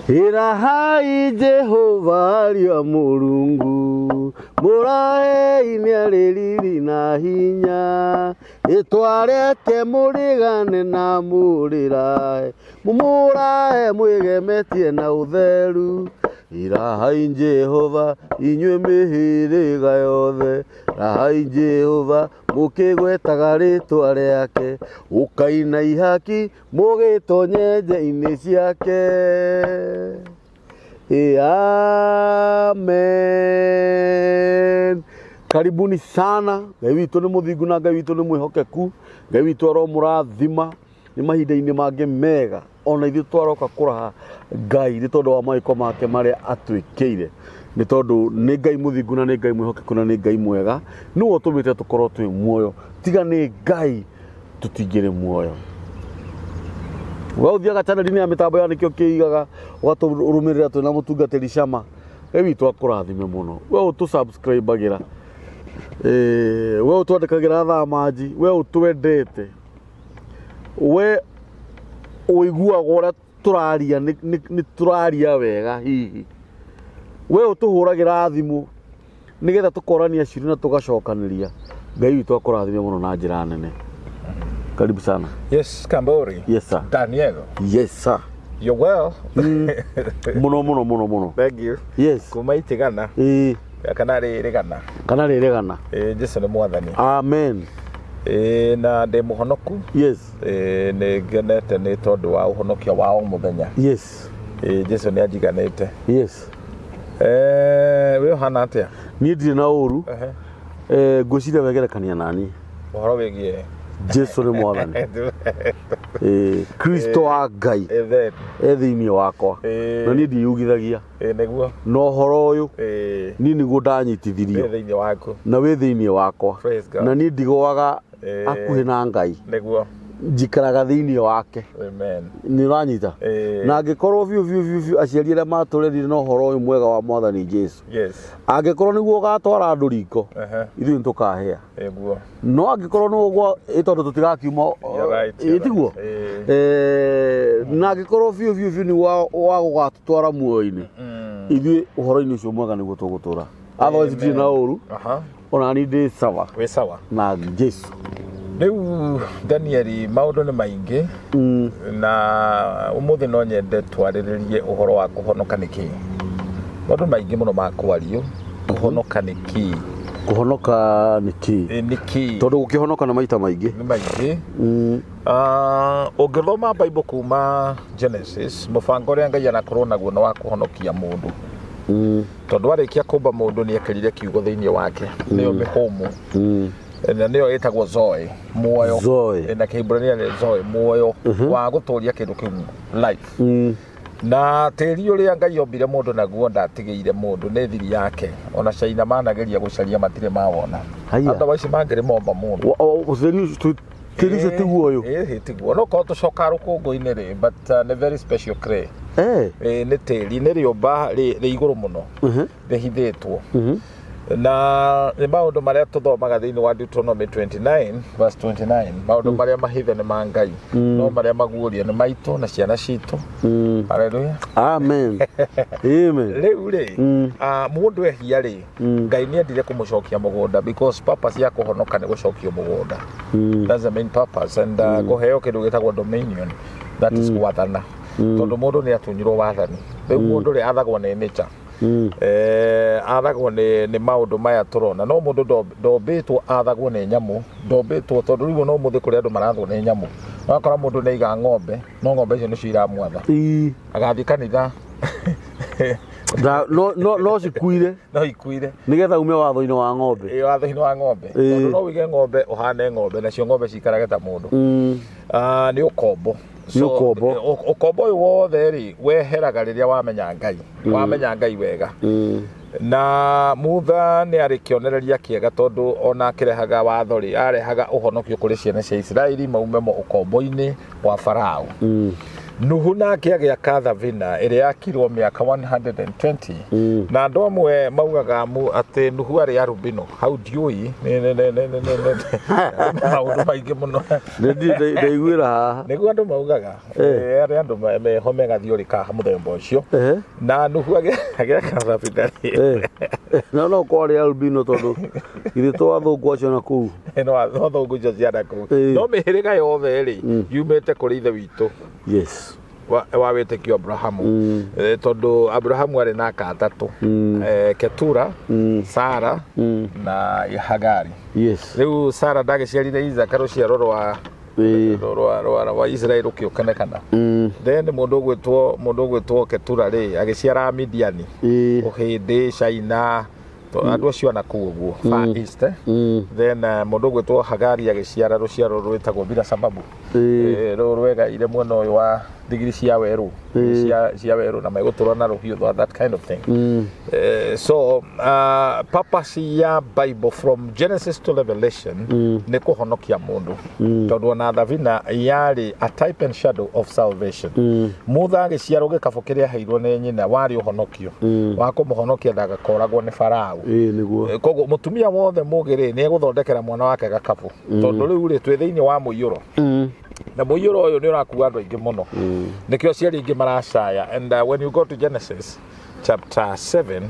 Ĩrahai Jehova ariũ a Mũrungu, mũrahei nĩ arĩ riri na hinya, ĩtwareke mũrĩgane na mũrĩrahe, mũmũrahe mwĩgemetie na ũtheru. Ĩrahai Jehova inyuĩ mĩhĩrĩga yothe, rahai Jehova mũkĩgwetaga rĩtwa rĩake, ũkai na ihaki mũgĩtonye nja-inĩ ciake. E, amen. Karibuni sana. Ngai witũ nĩ mũthingu na Ngai witũ nĩ mwĩhokeku. Ngai witũ aromũrathima nĩ mahinda-inĩ mangĩ mega ona ithuĩ twaroka kũraha Ngai nĩ tondũ wa mawĩko make marĩa atwĩkĩire, nĩ tondũ nĩ Ngai mũthingu na nĩ Ngai mwĩhokeku na nĩ Ngai mwega, nĩwe ũtũmĩte tũkorwo twĩ muoyo. Tiga nĩ Ngai tũtingĩrĩ muoyo. We ũthiaga channel-inĩ ya mĩtambo ya nĩkĩo kĩigaga ũgatũrũmĩrĩra twĩna mũtungatĩri Shama. Ngai witũ akũrathime mũno. We ũtũ subscribe-agĩra, we ũtwandĩkagĩra thaa manji, we ũtwendete, we ũiguaga ũrĩa tũraria nĩ tũraria wega hihi, we ũtũhũragĩra thimũ nĩgetha tũkorania ciũria na tũgacokanĩria. Ngai witũ akũrathime mũno na njĩra nene. Karibu sana. Yes, Kambori. Yes sir. Daniel. Yes sir. You're well. Mũno mũno mũno mũno. Thank you. Yes. Kuma itigana. Ĩĩ. Kana rĩrĩgana. Kana rĩrĩgana. Ĩĩ, Jesu nĩ mwathani. Amen. Ĩĩ, na ndĩ mũhonoku. Yes. Ĩĩ, nĩ ngenete nĩ tondũ wa ũhonokio wa o mũthenya. Yes. Ĩĩ, Jesu nĩ anjiganĩte. Yes. Wĩ ũhana atĩa? Niĩ ndirĩ na ũru. Ngwĩciria wegerekania nani. Ũhoro wĩgiĩ Jesu nĩ mwathani. Kristo wa Ngai Amen. e thĩinĩ wakwa. Na niĩ ndiyugithagia. Nĩguo. Na ũhoro ũyũ niĩ nĩguo ndanyitithirio. Wĩ thĩinĩ waku. Na wĩ thĩinĩ wakwa. Praise God. Na niĩ ndigũaga hakuhĩ na Ngai. Nĩguo. Njikaraga thĩinĩ wake. Amen. Nĩ ũranyita? Na angĩkorwo biũ biũ biũ biũ aciari arĩa matũrerire na ũhoro ũyũ mwega wa Mwathani Jesu. Yes. Angĩkorwo nĩguo ũgatwara andũ riko, ithuĩ nĩ tũkahĩa. Nĩguo. No angĩkorwo nĩ ũguo, tondũ tũtigakiuma, You're right, you're tiguo? right. Na angĩkorwo biũ biũ biũ nĩ wa gũgatũtwara muoyo-inĩ, ithuĩ ũhoro-inĩ ũcio mwega nĩguo tũgũtũra. Otherwise ndirĩ na ũru. Ona niĩ ndĩ sawa. Wĩ sawa. Na Jesu. Rĩu Danieli, maũndũ nĩ maingĩ na ũmũthĩ no nyende twarĩrĩrie ũhoro wa kũhonoka nĩ kĩĩ. Maũndũ maingĩ mũno ma kwario, kũhonoka nĩ kĩĩ? Kũhonoka nĩ kĩĩ? Nĩ kĩĩ? Tondũ gũkĩhonoka nĩ maita maingĩ. Nĩ maingĩ. Ũngĩthoma Bible kuma Genesis, mũbango ũrĩa Ngai anakorwo naguo nĩ wa kũhonokia mũndũ. Tondũ arĩkia kũmba mũndũ nĩ ekĩrire kiugo thĩinĩ wake, nĩyo mĩhũmũ. Na nĩyo ĩtagwo Zoe, muoyo. Zoe. Na Kĩhibirania nĩ Zoe, muoyo wa gũtũria kĩndũ kĩu, life. Na tĩri ũrĩa Ngai ombire mũndũ naguo ndatigĩire mũndũ, nĩ thiri yake. Ona China manageria gũcaria matirĩ mawona. Haiya. Otherwise mangĩrĩ momba mũndũ. Tĩri ũcio tiguo ũyũ? Ĩĩ, tiguo. No korwo tũcokaga rũkũngũ-inĩ rĩ, but nĩ very special clay. Nĩ tĩri, nĩ rĩũmba rĩ igũrũ mũno, rĩhithĩtwo. Na nĩ maũndũ marĩa tũthomaga thĩinĩ wa Deuteronomy 29 verse 29, maũndũ marĩa mahithe nĩ ma Ngai, no marĩa maguũrie nĩ maitũ na ciana citũ. Hallelujah. Amen. Amen. Rĩu rĩ, mũndũ ehia rĩ, Ngai nĩ endire kũmũcokia mũgũnda because purpose ya kũhonoka nĩ gũcokio mũgũnda. That's the main purpose and kũheo kĩndũ gĩtagwo dominion, that is gwathana. Tondũ mũndũ nĩ atunyirwo wathani. Rĩu mũndũ rĩ athagwo nĩ nature. Athagwo nĩ maũndũ maya tũrona. No mũndũ ndombĩtwo athagwo nĩ nyamũ, ndombĩtwo tondũ rĩu ona ũmũthĩ kũrĩ andũ marathwo nĩ nyamũ. Ũgakora mũndũ nĩ aiga ng'ombe, no ng'ombe icio nĩcio iramwatha. Agathiĩ kanitha. No cikuire. No ikuire. Nĩgetha ume watho-inĩ wa ng'ombe. Ĩĩ, watho-inĩ wa ng'ombe. Tondũ no ũige ng'ombe ũhane ng'ombe, nacio ng'ombe cikarage ta mũndũ. Nĩ ũkombo. Nĩ ũkombo. Ũkombo ũyũ wothe rĩ, weheraga rĩrĩa wamenya Ngai. Wamenya Ngai wega. Na Mutha nĩ arĩ kĩonereria kĩega tondũ ona akĩrehaga watho rĩ, arehaga ũhonokio kũrĩ ciana cia Isiraeli maume ũkombo-inĩ wa Farao. Nuhu nake agĩaka thabina ĩrĩa yakirwo mĩaka 120. Na andũ amwe maugaga mu atĩ Nuhu arĩ arubino hau ndiũi maũndũ maingĩ mũno. Ndaiguĩra haha. Nĩguo andũ maugaga. Arĩa andũ meho megathiũrĩ ka mũthemba ũcio. Na Nuhu agĩaka thabina rĩ. No kwarĩ albino tondũ ithuĩ to athũngũ acio na kũu. No athũngũ icio ciana kũu. No mĩhĩrĩga yothe rĩ yumĩte kũrĩ ithe witũ. Yes. Wa wĩtĩkio Abrahamu. Tondũ Abrahamu arĩ na aka atatũ. Ketura, Sara na Hagari. Yes. Rĩu Sara ndagĩciarire Isaka rũciaro rwa rwa Israel rũkĩũkenekana. Then mũndũ ũgwĩtwo Ketura rĩ agĩciara Midiani. Ũhĩndĩ, China, andũ acio na kũu ũguo Far East. Then mũndũ ũgwĩtwo Hagari agĩciara rũciaro rwĩtagwo bila sababu. Rũrũ rwegaire mwena ũyũ wa thigiri cia werũ cia werũ na megũtũra na rũhiũ, that kind of thing. So purpose ya Bible from Genesis to Revelation nĩ kũhonokia mũndũ, tondũ ona thabina yarĩ a type and shadow of salvation. Mutha agĩciarwo gĩkabũ kĩrĩa aheirwo nĩ nyina warĩ ũhonokio wa kũmũhonokia ndagakoragwo nĩ Farao. Ĩĩ nĩguo. Koguo mũtumia wothe mũgĩ rĩ nĩ egũthondekera mwana wake gakabũ, tondũ rĩu rĩ twĩ thĩinĩ wa mũiyũro na mũiyũro ũyũ nĩ ũrakua andũ aingĩ mũno, nĩkĩo aciari aingĩ maracaya. And when you go to Genesis chapter 7,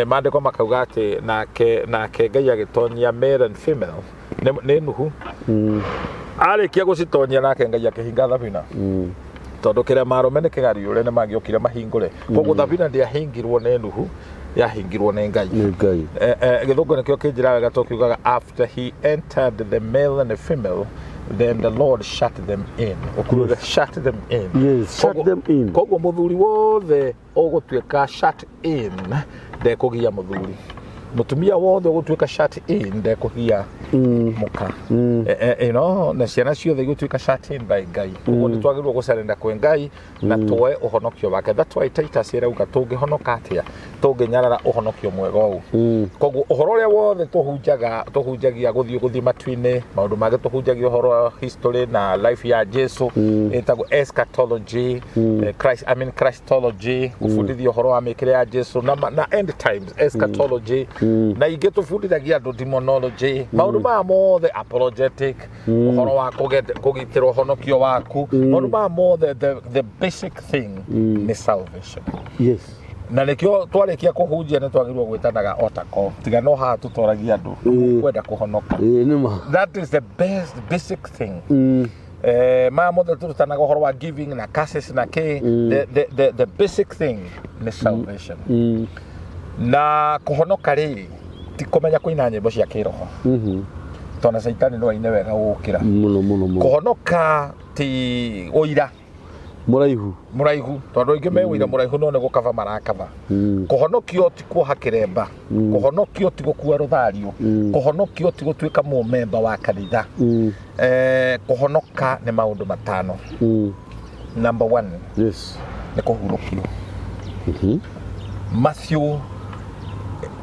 maandĩko makauga atĩ nake Ngai agĩtonyia male and female nĩ Nuhu arĩkia gũcitonyia, nake Ngai akĩhinga thabina, tondũ kĩrema arũme nĩ kĩgariũre nĩ mangĩokire mahingũre. Koguo thabina ndĩahingirwo nĩ Nuhu, yahingirwo nĩ Ngai. Nĩ Ngai. Gĩthũngũ nĩkĩo kĩnjĩra wega tũkiugaga, "After he entered the male and the female, then the Lord shut them in." Ũkuga shut them in. Yes, shut them in. Koguo mũthuri wothe ũgũtuĩka shut in ndekũgia mũthuri, mũtumia wothe ũgũtuĩka shut in ndekũgia mũka. Na ciana ciothe igũtuĩka shut in by Ngai. Koguo nĩ twagĩrĩirwo gũcarenda kwĩ Ngai na tuoe ũhonokio wake. That's why Titus ĩrauga tũngĩhonoka atĩa tũngĩnyarara ũhonokio mwega ũũ. Koguo ũhoro ũrĩa wothe tũhunjaga, tũhunjagia gũthiĩ matu-inĩ, maũndũ mangĩ tũhunjagia ũhoro wa history na life ya Jesu ĩtagwo eschatology, Christ, I mean Christology, gũbundithia ũhoro wa mĩkĩre ya Jesu na end times eschatology, na ingĩ tũbundithagia andũ demonology, maũndũ maya mothe, apologetic, ũhoro wa kũgitĩra ũhonokio waku, maũndũ maya mothe, the basic thing nĩ salvation. Na nĩkĩo twarĩkia kũhunjia nĩ twagĩrĩirwo gwĩtanaga otako tiga no haha tũtoragia andũ kwenda kũhonoka. Ĩĩ nĩ ma. That is the best basic thing. Maya mothe tũrutanaga ũhoro wa giving na curses na kĩ, the basic thing nĩ salvation. Na kũhonoka rĩ ti kũmenya kũina nyĩmbo cia kĩroho, tondũ caitani no aine wega gũgũkĩra. Mũno mũno mũno. Kũhonoka ti ũira Mũraihu. Mũraihu, tondũ aingĩ me ũira mũraihu no nĩ gũkaba marakaba. Kũhonokio ti kuoha kĩremba, kũhonokio ti gũkua rũthario, kũhonokio ti gũtuĩka mũmemba wa kanitha. Kũhonoka nĩ maũndũ matano. Number one nĩ kũhurũkio. Matthew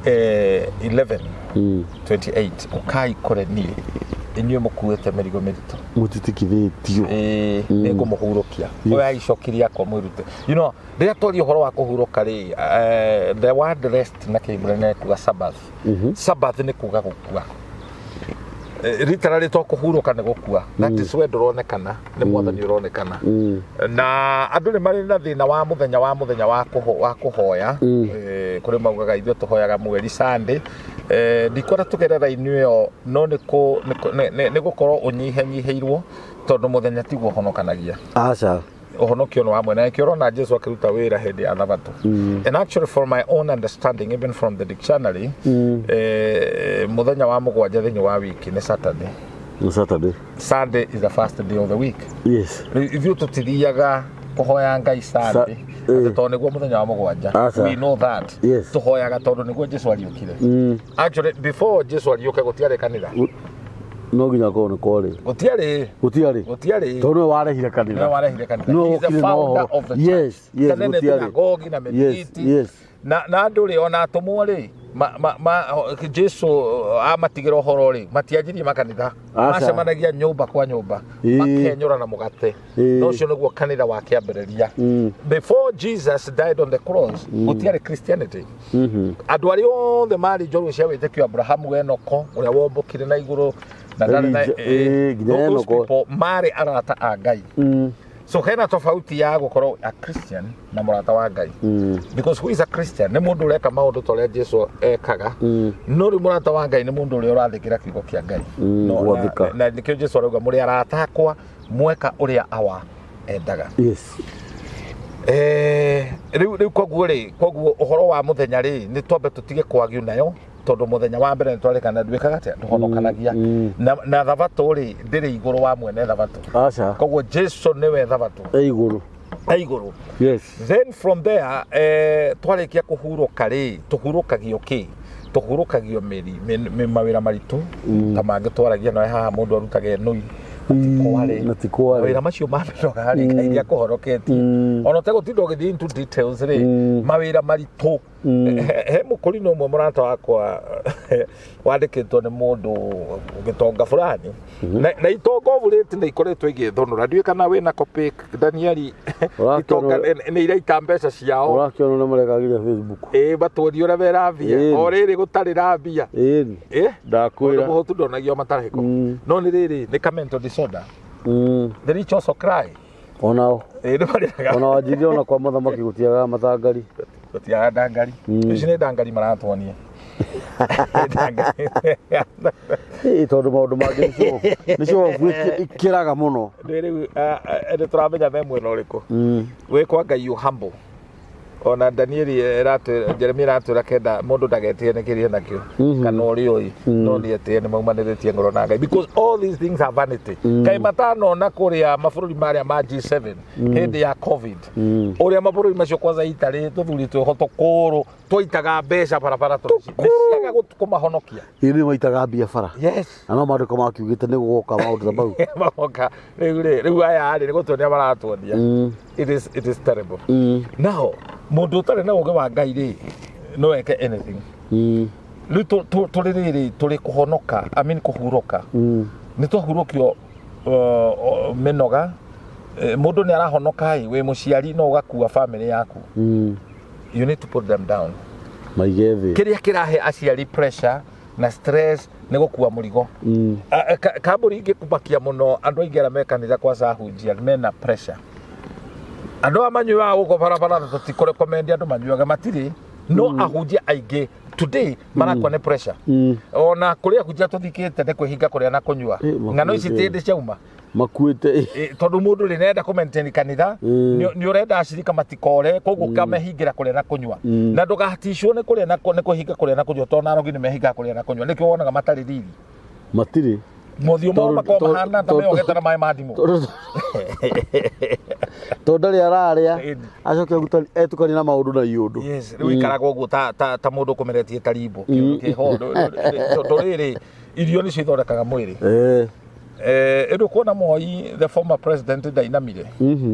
11 28, "Ũkai kũrĩ niĩ inyuĩ mũkuĩte mĩrigo mĩritũ, Mũtitikithĩtio. Ĩĩ, nĩ ngũmũhurũkia. Oya icoki rĩakwa mwĩrute." Rĩrĩa twaria ũhoro wa kũhurũka rĩ, the word rest na kĩhibirania nĩ kuga Sabbath. Sabbath nĩ kuga gũkua. Literally to kũhurũka nĩ gũkua. That is where ndũronekana, nĩ Mwathani ũronekana. Na andũ nĩ marĩ na thĩna wa mũthenya wa kũhoya. Kũrĩ maugaga ithuĩ tũhoyaga mweri Sunday. Ndikwenda tũgerera raini ĩyo, no nĩ kũ- nĩ kũ- nĩ- nĩ- nĩ gũkorwo ũnyihanyihĩirwo, tondũ mũthenya tiguo ũhonokanagia. Aca. Ũhonokio nĩ wa mwena nĩkĩo ũrona Jesu akĩruta wĩra hĩndĩ ya thabatũ. And actually, from my own understanding, even from the dictionary, mũthenya wa mũgwanja thĩinĩ wa wiki nĩ Saturday. Nĩ Saturday. Sunday is the first day of the week. Rĩu ithuĩ tũtithiaga kũhoya Ngai Sunday atĩ tondũ nĩguo mũthenya wa mũgwanja. Aca. We know that. Tũhoyaga tondũ nĩguo Jesu ariũkire. Actually, before Jesu ariũke gũtiarĩ kanitha. No nginya korwo nĩ kwarĩ. Gũtiarĩ. Gũtiarĩ. Gũtiarĩ. Tondũ nĩwe warehire kanitha. Nĩwe warehire kanitha. Nĩwe He is the wokire na founder ũhoro. of the church. Yes, Tene nĩ gũtiarĩ. synagogue na mĩthigiti. Na andũ rĩ, ona atũmwo rĩ, Jesu amatigĩra ũhoro rĩ, matianjirie makanitha. Aca. Macemanagia nyũmba kwa nyũmba, makenyũra na mũgate. Na ũcio nĩguo kanitha wa kĩambĩrĩria. Before Jesus died on the cross, gũtiarĩ Christianity. Andũ arĩa othe marĩ njorua cia wĩtĩkio, Abrahamu, Enoko ũrĩa wombũkire na igũrũ na ndarĩ na Elijah, nginya those Enoko. people marĩ arata a Ngai. So hena tofauti ya gũkorwo a Christian na mũrata wa Ngai, because who is a Christian nĩ mũndũ ũreka maũndũ ta ũrĩa Jesu ekaga, no rĩu mũrata wa Ngai nĩ mũndũ ũrĩa ũrathĩkĩra kiugo kĩa Ngai. No, Gwathĩka. na nĩkĩo Jesu arauga, "Mũrĩ arata akwa mweka ũrĩa awa endaga." Rĩu koguo rĩ, koguo ũhoro wa mũthenya rĩ, nĩ twambe tũtige kwagio nayo, tondũ mũthenya wa mbere nĩ twarĩkana ndwĩkaga atĩa, ndũhonokanagia. Na thabatũ rĩ, ndĩrĩ igũrũ wa mwene thabatũ. Aca. Koguo Jesu nĩwe thabatũ. E igũrũ. E igũrũ. Then from there, twarĩkia kũhurũka rĩ, tũhurũkagio kĩ? Tũhurũkagio mĩri mawĩra maritũ ta mangĩ twaragia nawe haha, mũndũ arutaga enũi na Na ti kwarĩ. Mawĩra macio ma mĩnoga rĩ, Ngai nĩakũhonoketie ona ũtegũtinda ũgĩthiĩ into details rĩ, mawĩra maritũ. He mũkũrinũ ũmwe mũrata wakwa wandĩkĩtwo nĩ mũndũ gĩtonga fulani, na itonga ovulate nĩ ikoretwo igĩthũnũra. Ndiũĩ kana wĩna copy Danieli. Itonga nĩ iraita mbeca ciao. Ũrakĩona ũrĩa marekagiria Facebook. Ĩ, matuonie ũrĩa mena mbia. O rĩrĩ gũtarĩ na mbia. Ĩni. Ndakwĩra. Mũhũtu ndonagio matarĩko. No nĩ rĩrĩ, nĩ ka mental disorder. The rich also cry. Onao. Ĩ, nĩ marĩraga. Ona wanjirie ona kwa mũthamaki gũtiagaga matangari. Gũtiaga ndangari. Ici nĩ ndangari maratuonia. Ndangari. Ĩ, tondũ maũndũ mangĩ nĩcio ikĩraga mũno. Rĩu nĩ tũramenya me mwena ũrĩkũ. Wĩ kwa Ngai, you humble. Ona Danieli ĩratwĩra, Jeremia ĩratwĩra kenda mũndũ ndagetĩe nĩ kĩrĩa nakĩo kana ũrĩa ũĩ, no nĩ etĩe nĩ maumanĩrĩtie ngoro na Ngai, because all these things are vanity. Kaĩ matanona kũrĩa mabũrũri marĩa ma G7 hĩndĩ ya COVID, ũrĩa mabũrũri macio, kwanza Italy, tũthuri twĩho tũkũrũ twaitaga mbeca barabara tondũ nĩ ciaga kũmahonokia. Ĩ, nĩ maitaga mbia bara. Na no maandĩko makiugĩte nĩ gũgoka maũndũ ta mau. Magoka rĩu rĩ, rĩu aya rĩ, nĩ gũtuonia maratuonia. It is terrible. Now mũndũ ũtarĩ na ũgĩ wa Ngai rĩ, no eke anything. Rĩu tũrĩ rĩrĩ, tũrĩ kũhonoka, I mean kũhurũka. Nĩ twahurũkio mĩnoga. Mũndũ nĩ arahonoka ĩ, wĩ mũciari no ũgakua family yaku. You need to put them down. Maige thĩ. Kĩrĩa kĩrahe aciari pressure na stress nĩ gũkua mũrigo. Kambũri ingĩkũmakia mũno, andũ aingĩ arĩa me kanitha, kwaca ahunjia mena pressure. Andũ aya manyuaga gũkũ barabara, tũtikũrekomendi andũ manyuaga, matirĩ no ahunjia aingĩ today marakua nĩ pressure. Ona kũrĩ ahunjia tũthikĩte nĩ kwĩhinga kũrĩa na kũnyua. Ng'ano ici Makuĩte. ti hĩndĩ ciauma. Makuĩte. Tondũ mũndũ rĩ nĩarenda kũ maintain kanitha, nĩ ũrenda acirika matikore, koguo ũkamehingĩra kũrĩa na kũnyua. Na ndũgaticwo nĩ kũrĩa na nĩ kwĩhinga kũrĩa na kũnyua, tondũ arogi nĩ mehingaga kũrĩa na kũnyua, nĩkĩo wonaga matarĩ riri. Matirĩ. Mothiũ mao makoragwo mahana ta meyogete na maĩ ma ndimũ. Tondũ ndarĩ ararĩa. Acoke etukanie na maũndũ na iũndũ. Yes, rĩu ikaraga ũguo ta mũndũ ũkũmeretie ta rimbo kĩũndũ kĩho, tondũ rĩrĩ, irio nĩcio ithondekaga mwĩrĩ. Ĩndĩ kuona Moi, the former president, ndainamire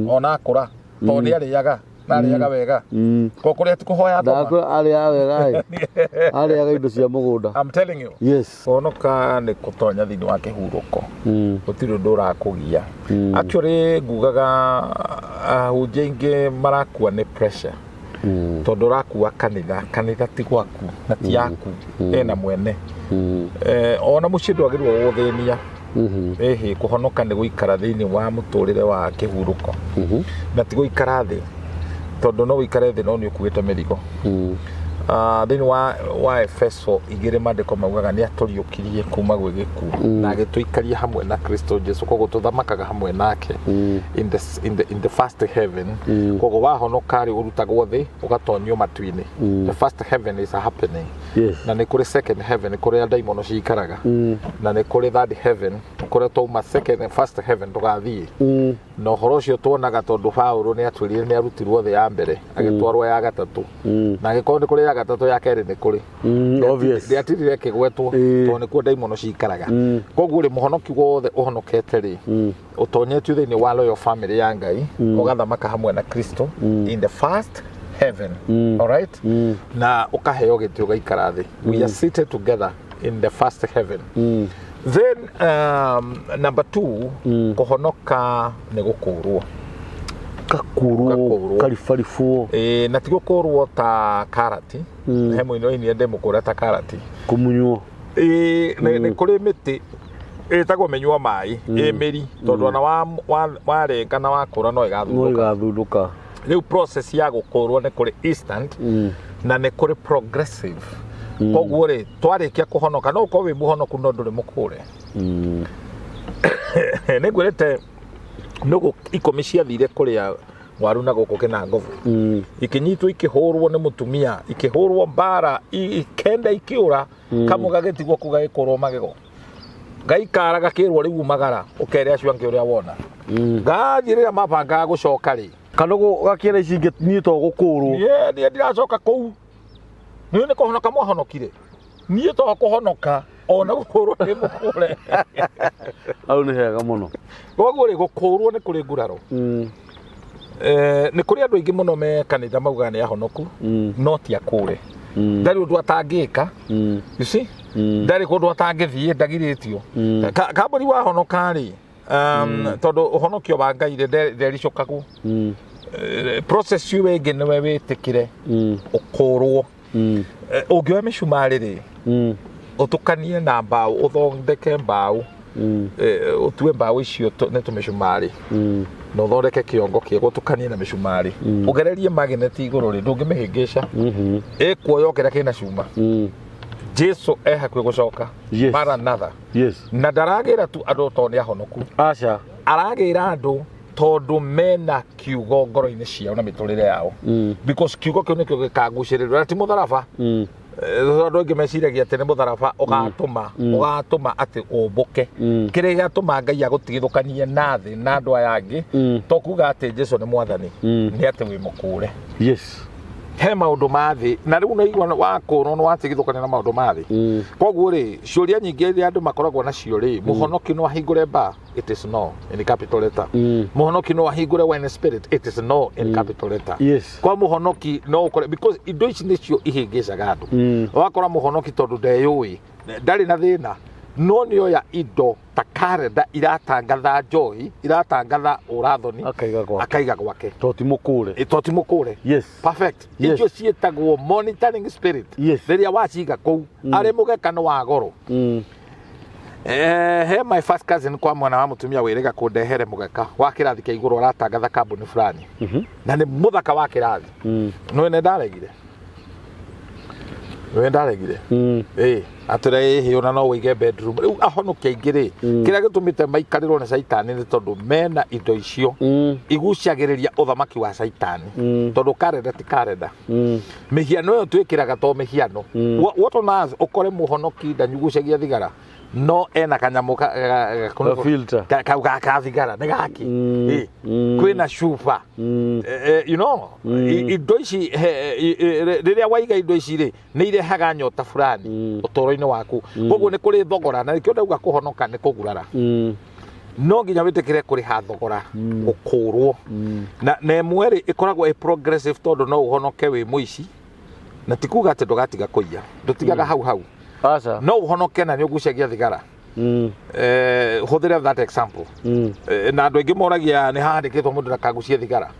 ona akũra, tondũ nĩ arĩaga na arĩaga wega. Ko kũrĩa ti kũhoya ngoma. Ndakwĩra arĩaga wega ĩ, arĩaga indo cia mũgũnda. I'm telling you. Kũhonoka nĩ kũtonya thĩinĩ wa kĩhurũko. Gũtirĩ ũndũ ũrakũgia. Actually ngugaga ahunjia aingĩ marakua nĩ pressure, tondũ ũrakua kanitha, kanitha ti gwaku na ti yaku, ena mwene. Ona mũciĩ ndwagĩrĩirwo gũgũthĩnia. Ĩhĩ, kũhonoka nĩ gũikara thĩinĩ wa mũtũrĩre wa kĩhurũko na ti gũikara thĩ, tondũ no ũikare thĩ no nĩ ũkuĩte mĩrigo. Thĩinĩ wa Efeso 2, maandĩko maugaga nĩ atũriũkirie kuma gwĩ gĩkuũ na agĩtũikaria hamwe na Kristo Jesu, koguo tũthamakaga hamwe nake in the first heaven. Koguo wahonoka rĩ, ũrutagwo thĩ ũgatonyio matu-inĩ. The first heaven is a happening. Na nĩ kũrĩ second heaven kũrĩa ndaimono cikaraga, na nĩ kũrĩ third heaven kũrĩa twauma second first heaven tũgathiĩ. Na ũhoro ũcio tuonaga tondũ Paulo nĩ atwĩrire nĩ arutirwo thĩ ya mbere agĩtwarwo ya gatatũ, na angĩkorwo nĩ kũrĩ ya gatatũ, ya kerĩ nĩ kũrĩ. Obvious. Rĩatirire ĩkĩgwetwo tondũ nĩkuo ndaimono cikaraga. Koguo rĩ, mũhonoki wothe ũhonokete rĩ, ũtonyetio thĩinĩ wa royal family ya Ngai, ũgathamaka hamwe na Kristo in the first Heaven. Alright? Na ũkaheo gĩtĩ ũgaikara thĩ. We are seated together in the first heaven. Then number two, kũhonoka nĩ gũkũrwo. Gakũrwo. Gakũrwo. Karibaribwo. Ĩĩ, na ti gũkũrwo ta karati. He mũini wainire ndĩmũkũre ta karati. Kũmunywo. Ĩĩ, nĩ kũrĩ mĩtĩ ĩtagwo mĩnyua maĩ ĩ mĩri, tondũ ona warenga na wakũra no no ĩgathundũka. Ĩgathundũka. Rĩu process ya gũkũrwo nĩ kũrĩ instant na nĩ kũrĩ progressive. Koguo rĩ, twarĩkia kũhonoka, no ũkorwo wĩ mũhonoku no ndũrĩ mũkũre. Nĩ ngwĩrĩte nũgũ 10 ciathire kũrĩa waru na gũkũ kĩnangobu, ikinyitwo, ikĩhũrwo nĩ mũtumia, ikĩhũrwo mbara ikenda ikĩũra. Kamwe gagĩtigwo kũu gagĩkũrwo magego, gaikara gakĩrwo rĩu umagara ũkere acio angĩ ũrĩa wona. Gathiĩ, rĩrĩa mabangaga gũcoka rĩ, Kanũgũ gakĩra ici ingĩ, niĩ to gũkũrwo. Niĩ ndiracoka kũu, niĩ nĩ kũhonoka mwahonokire, niĩ to kũhonoka ona gũkũrwo nĩ mũkũre. Hau nĩ hega mũno. Koguo rĩ, gũkũrwo nĩ kũrĩ nguraro. Nĩ kũrĩ andũ aingĩ mũno me kanitha maugaga nĩ ahonoku, no ti akũre. Ndarĩ ũndũ atangĩka. You see? Ndarĩ kũndũ atangĩthiĩ, ndagirĩtio. Kambũri wahonoka rĩ, tondũ ũhonokio wa Ngai rĩ, ndericũkagwo. Process ĩyo ĩngĩ nĩwe wĩtĩkĩre ũkũrwo. Ũngĩoya mĩcumarĩ rĩ, ũtukanie na mbaũ, ũthondeke mbaũ, ũtue mbaũ icio nĩ tũmĩcumarĩ, na ũthondeke kĩongo kĩega, ũtukanie na mĩcumarĩ, ũgererie magnet igũrũ rĩ, ndũngĩmĩhĩngĩca, ĩkuoya o kĩrĩa kĩna cuma. Jesu e hakuhĩ gũcoka. Maranatha. Na ndaragĩra tu andũ tondũ nĩ ahonoku. Aca. Aragĩra andũ tondũ mena kiugo ngoro-inĩ ciao na mĩtũrĩre yao, because kiugo kĩu nĩkĩo gĩkagucĩrĩrio, na ti mũtharaba. Tondũ andũ aingĩ meciragia atĩ nĩ mũtharaba ũgatũma atĩ ũmbũke. Kĩrĩa gĩatũma Ngai agũtigithũkanie na thĩ na andũ aya angĩ, to kuga atĩ Jesu nĩ mwathani, nĩ atĩ wĩ mũkũre. He maũndũ ma thĩ na rĩu naigua wakũrwo nĩ watigithũkania na maũndũ ma thĩ. Koguo rĩ, ciũria nyingĩ iria andũ makoragwo nacio rĩ, mũhonoki no ahingũre bar? It is no in capital letter. Mũhonoki no ahingũre wine spirit? It is no in capital letter. Kwa mũhonoki no ũkore, because indo ici nĩcio ihĩngĩcaga andũ. Wakora mũhonoki tondũ ndeyũĩ, ndarĩ na thĩna, no nĩoya indo ta karenda iratangatha njohi, iratangatha ũrathoni, Akaiga gwake. Akaiga gwake. To ti mũkũre. To ti mũkũre. Perfect. Icio ciĩtagwo monitoring spirit. Rĩrĩa waciga kũu arĩ mũgeka nĩ wa goro. He my first cousin kwa mwana wa mũtumia wĩrĩga kũndehere mũgeka wa kĩrathi kĩa igũrũ aratangatha kambuni fulani, na nĩ mũthaka wa kĩrathi. Nĩ nĩ ndaregire, nĩ ndaregire. Ĩ atĩra ĩhĩ, ona no ũige bedroom. Rĩu ahonoki aingĩ rĩ, kĩrĩa gĩtũmĩte maikarĩrwo nĩ caitani nĩ tondũ mena indo icio igucagĩrĩria ũthamaki wa caitani, tondũ karenda ti karenda. Mĩhiano ĩyo twĩkĩraga to mĩhiano. What on earth, ũkore mũhonoki ndanyugucagia thigara, no ena kanyamũ Ka filter. Kau ga thigara nĩ gaki. Ĩ, kwĩna cuba. Indo ici rĩrĩa waiga indo ici rĩ, nĩ irehaga nyota fulani ũtũũro-inĩ waku. Koguo nĩ kũrĩ thogora, na nĩkĩo ndauga kũhonoka nĩ kũgurara. No nginya wĩtĩkĩre kũrĩha thogora gũkũrwo. Na ĩmwe rĩ, ĩkoragwo ĩ progressive, tondũ no ũhonoke wĩ mũici, na ti kuga atĩ ndũgatiga kũiya, ndũtigaga hau hau. Aca. No ũhonoke na nĩ ũgucagia thigara. Hũthĩre that example. Na andũ aingĩ moragia nĩ hahandĩkĩtwo mũndũ ndakagucie thigara.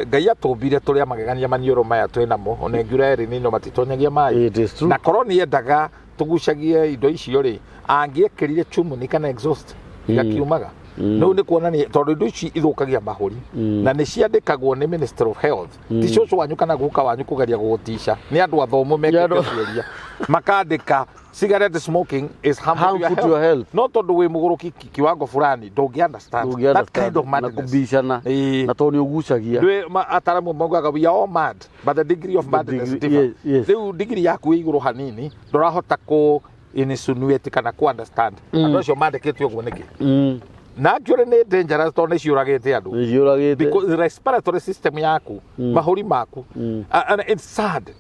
Ngai atũmbire tũrĩ a magegania. Maniũrũ maya twĩ namo, ona ingiura erĩ nino matitonyagia maĩ. It is true. Na korwo nĩ endaga tũgucagie indo icio rĩ, angĩekĩrire chimney kana exhaust igakiumaga. Rĩu nĩ kuonania tondũ indo ici ithũkagia mahũri, na nĩ ciandĩkagwo nĩ Minister of Health, ti cũcũ wanyu kana guka wanyu kũgeria gũgũtica, nĩ andũ athomu mekĩte ũtuĩria makandĩka cigarette smoking is harmful, Harmful to your health. No tondũ wĩ mũgũrũki kiwango fulani, ndũngĩ understand Ndũngĩ that kind of na madness. kũbicana. Na tondũ nĩ ũgucagia. Ataramu maugaga we are all mad, but the degree of madness differ. Rĩu degree yaku ĩ igũrũ hanini, ndũrahota kũ insinuate kana kũ understand andũ acio mandĩkĩte ũguo nĩkĩ. Na actually nĩ dangerous tondũ nĩ ciũragĩte andũ. Nĩ ciũragĩte. Because the respiratory system yaku, mahũri maku. And it's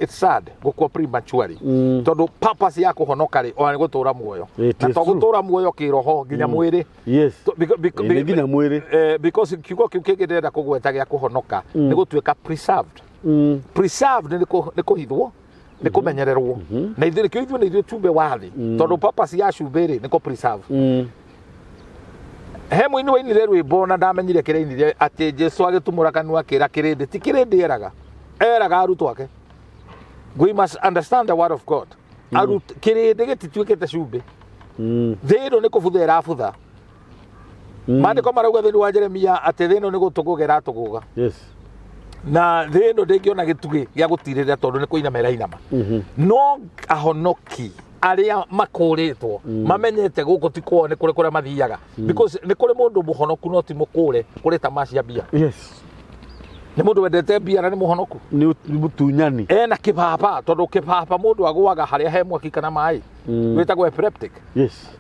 sad gũkua prematurely, tondũ purpose ya kũhonoka rĩ, ona nĩ gũtũra muoyo. It Na is to true. gũtũra muoyo kĩroho nginya mwĩrĩ. Ĩ, nĩ nginya mwĩrĩ. Because kiugo kĩu kĩngĩ ndĩrenda kũgweta gĩa kũhonoka nĩ gũtuĩka preserved. Preserved nĩ kũhithwo, nĩ kũmenyererwo, na ithuĩ nĩkĩo ithuĩ nĩ ithuĩ cumbĩ wa thĩ, tondũ purpose ya cumbĩ rĩ nĩ kũ preserve. He mũini wainire rwĩmbo na ndamenyire kĩrĩa ainire, atĩ Jesu agĩtumũra kanua akĩra kĩrĩndĩ. Ti kĩrĩndĩ eraga, eraga arutwo ake. We must understand the word of God. Kĩrĩndĩ gĩtituĩkĩte cumbĩ. Thĩ ĩno nĩ kũbutha ĩrabutha. Maandĩko marauga thĩinĩ wa Jeremia atĩ thĩ ĩno nĩ gũtũgũga ĩratũgũga. Na thĩ ĩno ndĩngĩona gĩtugĩ gĩa gũtirĩrĩra tondũ nĩ kũinama ĩrainama. No ahonoki arĩa makũrĩtwo mamenyete gũkũ ti kwao, nĩ kũrĩ kũrĩa mathiaga, because nĩ kũrĩ mũndũ mũhonoku no ti mũkũre kũrĩ tamaa cia mbia. Nĩ mũndũ wendete mbia na nĩ mũhonoku. Nĩ mũtunyani. Ena kĩbaba, tondũ kĩbaba mũndũ agũaga harĩa he mwaki kana maĩ. Wĩtagwo epileptic.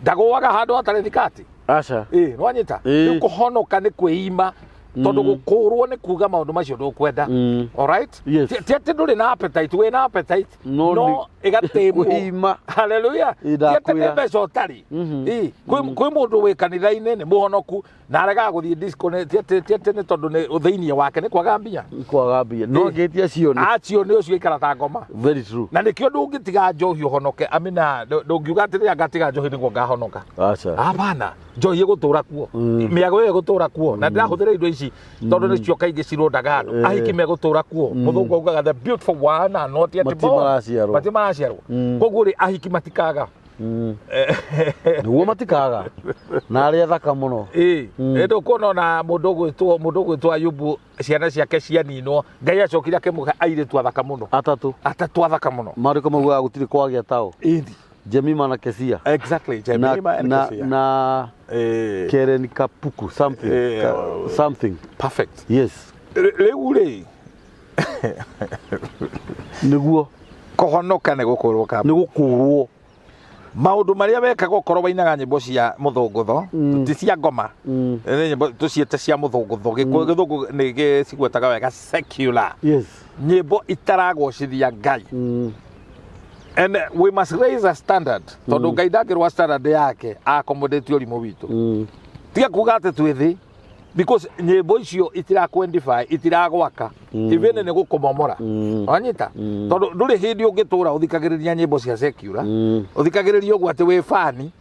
Ndagũaga handũ hatarĩ thikati. Aca. Ĩ nĩwanyita? Ĩĩ. Rĩu kũhonoka nĩ kwĩima, tondũ gũkũrwo nĩ kuga maũndũ macio ndũkwenda. Alright? Yes. Ti atĩ ndũrĩ na appetite, wĩ na appetite, No no ĩgatĩmwo. Kwĩima. Haleluya. Ĩ, Ti atĩ nĩ ndakwĩra. mbeca ũtarĩ. Ĩ, kwĩ mũndũ wĩ kanitha-inĩ nĩ mũhonoku na aregaga gũthiĩ disco, nĩ ti atĩ nĩ tondũ nĩ thĩinĩ wake nĩ kwaga mbia. Kwaga mbia no Ĩ. angĩtia cio nĩ Acio nĩ ũcio ikara ta ngoma. Very true. Na nĩkĩo ndũngĩtiga njohi ũhonoke, amina. Ndũngiuga atĩ rĩrĩa ngatiga njohi nĩguo ngahonoka. Aca. Hapana, njohi ĩgũtũra kuo, mĩago ĩyo ĩgũtũra kuo, na ndĩrahũthĩra indo ici tondũ nĩcio kaingĩ cirondaga andũ. Ahiki megũtũra kuo. Mũthũngũ augaga the beautiful one are not yet Mati born. maraciarwo. Mati maraciarwo. Koguo rĩ, ahiki matikaga. Nĩguo matikaga na arĩa thaka mũno. Ĩĩ, ndũkuona ona mũndũ ũgwĩtwo Ayubu, ciana ciake cianinwo, Ngai acokire akĩmũhe airĩtu athaka mũno. Atatũ. Atatũ athaka mũno. Maandĩko maugaga gũtirĩ kwagĩa tao. Ĩni. Jemima na Kesia. Exactly. Na, Jemima and na, Kesia. na Keren Kapuku something. Something. Perfect. Yes. Rĩu rĩ, Nĩguo. Kũhonoka nĩ gũkũrwo Nĩ gũkũrwo. Maũndũ marĩa wekaga ũkorwo wainaga nyĩmbo cia mũthũngũtho, ti cia ngoma. Nĩ nyĩmbo tũciĩte cia mũthũngũtho. Gĩthũngũ nĩ gĩcigwetaga wega, secular. Nyĩmbo itaragocithia Ngai. And we must raise a standard, tondũ Ngai ndangĩrũa standard yake accommodate ũrimũ witũ. Tiga kuga atĩ twĩ thĩ, because nyĩmbo icio itirakwendify, itiragwaka, even nĩ gũkũmomora. Wanyita? Tondũ ndũrĩ hĩndĩ ũngĩtũra ũthikagĩrĩria nyĩmbo cia secular, ũthikagĩrĩria ũguo atĩ wĩ fani,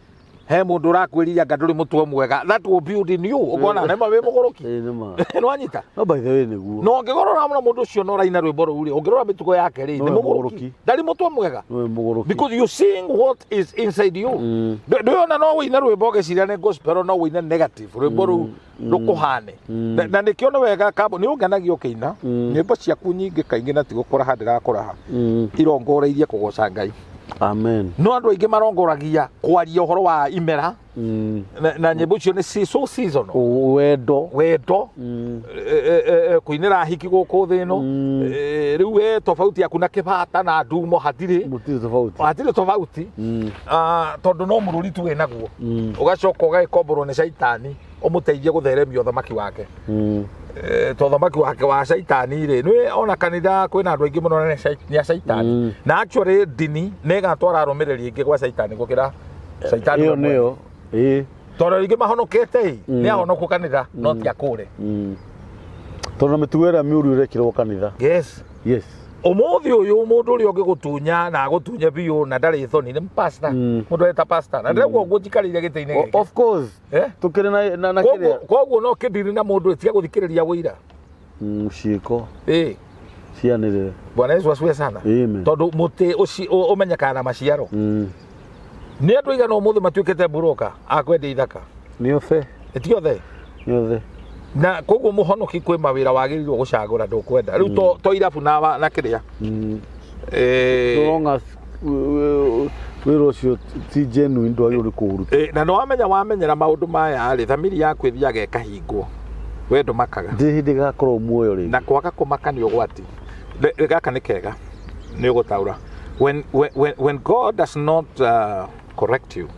he mũndũ ũrakwĩrire anga ndũrĩ mũtwe mwega. That will build in you, ũkona nĩma wĩ mũgũrũki. Ĩĩ, nĩ ma. Nĩwanyita? No by the way nĩguo. No ũngĩkorwo ũramona mũndũ ũcio na ũraina rwĩmbo rũu rĩ, ũngĩrora mĩtugo yake rĩ, No nĩ wĩ mũgũrũki. mũgũrũki. Ndarĩ mũtwe mwega. Nĩ mũgũrũki. Because you sing what is inside you. Ndũyona no wĩine rwĩmbo ũgĩciria nĩ gospel, no wĩine negative rwĩmbo rũu rũkũhane. Na nĩkĩo nĩ wega kambo nĩ ũngenagia ũkĩina nyĩmbo ciaku nyingĩ kaingĩ, na ti gũkũraha ndĩrakũraha, irongoreirie kũgoca Ngai. Amen. No andũ aingĩ marongoragia kwaria ũhoro wa imera. Na nyĩmbo icio nĩ so seasonal. Wendo. Wendo. Kũinĩra hiki gũkũ thĩ ĩno. Rĩu we tofauti yaku na kĩbata na ndumo hatirĩ. Mũtirĩ tofauti. Hatirĩ tofauti. Ah, tondũ no mũrũri tu wĩnaguo. Ũgacoka ũgagĩkomborwo nĩ caitani ũmũteithie gũtheremia ũthamaki wake. To ũthamaki wake wa caitani rĩ, nĩ ona kanitha kwĩna andũ aingĩ mũno na nĩ a caitani. Na actually ndini nĩ ĩgatwara arũmĩrĩri aingĩ gwa caitani gũkĩra caitani Ĩyo we mwene. nĩyo. Ĩĩ. Tondũ rĩngĩ mahonokete ĩ, nĩ ahonoku kanitha no ti akũre. Tondũ na mĩtugo ĩrĩa mĩũru ĩrekĩrwo kanitha. Yes. Ũmũthĩ ũyũ mũndũ ũrĩa ũngĩgũtunya na agũtunye biũ na ndarĩ thoni nĩ pastor. Mũndũ areta pastor na ndĩrauga ũguo njikarĩire gĩtĩ-inĩ gĩkĩ. Of course. Eh? Tũkĩrĩ na kĩrĩa. Koguo no kĩndiri na mũndũ ĩtiga gũthikĩrĩria wũira. Ciĩko Ĩ. cianĩrĩre. Bwana Yesu asifiwe sana. Amen. Tondũ mũtĩ ũmenyekaga na maciaro. Nĩ andũ aigana ũmũthĩ matuĩkĩte mburoka a kwendia ithaka? Nĩ othe. Ti othe? Nĩ othe. Na koguo mũhonoki kwĩ mawĩra wagĩrĩirwo gũcagũra ndũkwenda rĩu to irabu na kĩrĩa. So long as wĩra ũcio ti genuine, ndwagĩrĩirwo nĩ kũũruta. Na nĩ wamenya wamenyera maũndũ maya rĩ, thamiri yaku ĩthiaga ĩkahingwo, we ndũmakaga. Ndirĩ hĩndĩ ĩgakorwo muoyo rĩngĩ. Na kwaga kũmaka nĩ ũgwati. Gaka nĩ kega nĩ ũgũtaũra. When God does not correct you,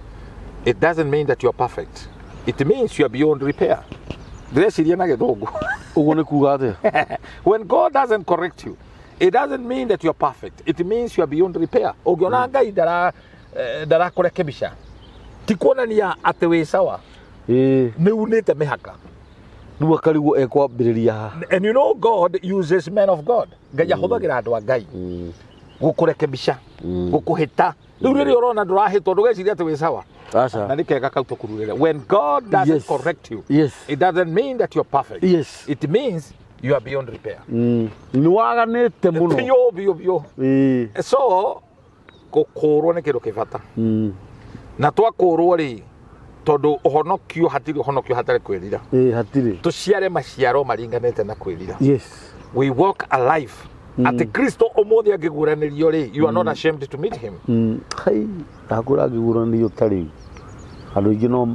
it doesn't mean that you are perfect, it means you are beyond repair. Ndĩreciria na gĩthũngũ. Ũguo nĩ kuga atĩa? When God doesn't correct you, it doesn't mean that you are perfect, it means you are beyond repair. Ũngĩona Ngai ndarakũrekebisha, ti kuonania atĩ wĩ sawa. Nĩ unĩte mĩhaka. Rĩu akarigwo ekwambĩrĩria ha. And you know God uses men of God. Ngai ahũthagĩra andũ a Ngai gũkũrekebisha, gũkũhĩta. Rĩu rĩrĩa ũrona ndũrahĩtwo, ndũgeciria atĩ wĩ sawa. Na Aca. nĩ kega kau tũkururĩre. When God doesn't correct you, it doesn't mean that you're perfect. It means you are beyond repair. Nĩ waganĩte mũno. Biũ biũ biũ. So gũkũrwo nĩ kĩndũ kĩ bata. Na twakũrwo rĩ, tondũ ũhonokio, hatirĩ ũhonokio hatarĩ kwĩrira. Ĩĩ, hatirĩ. Tũciare maciaro maringanĩte na kwĩrira. We walk a life atĩ Kristo ũmũthĩ angĩguũranĩrio rĩ, you are not ashamed to meet him. Hai, ndakwĩra angĩguũranĩrio ta rĩu, andũ aingĩ no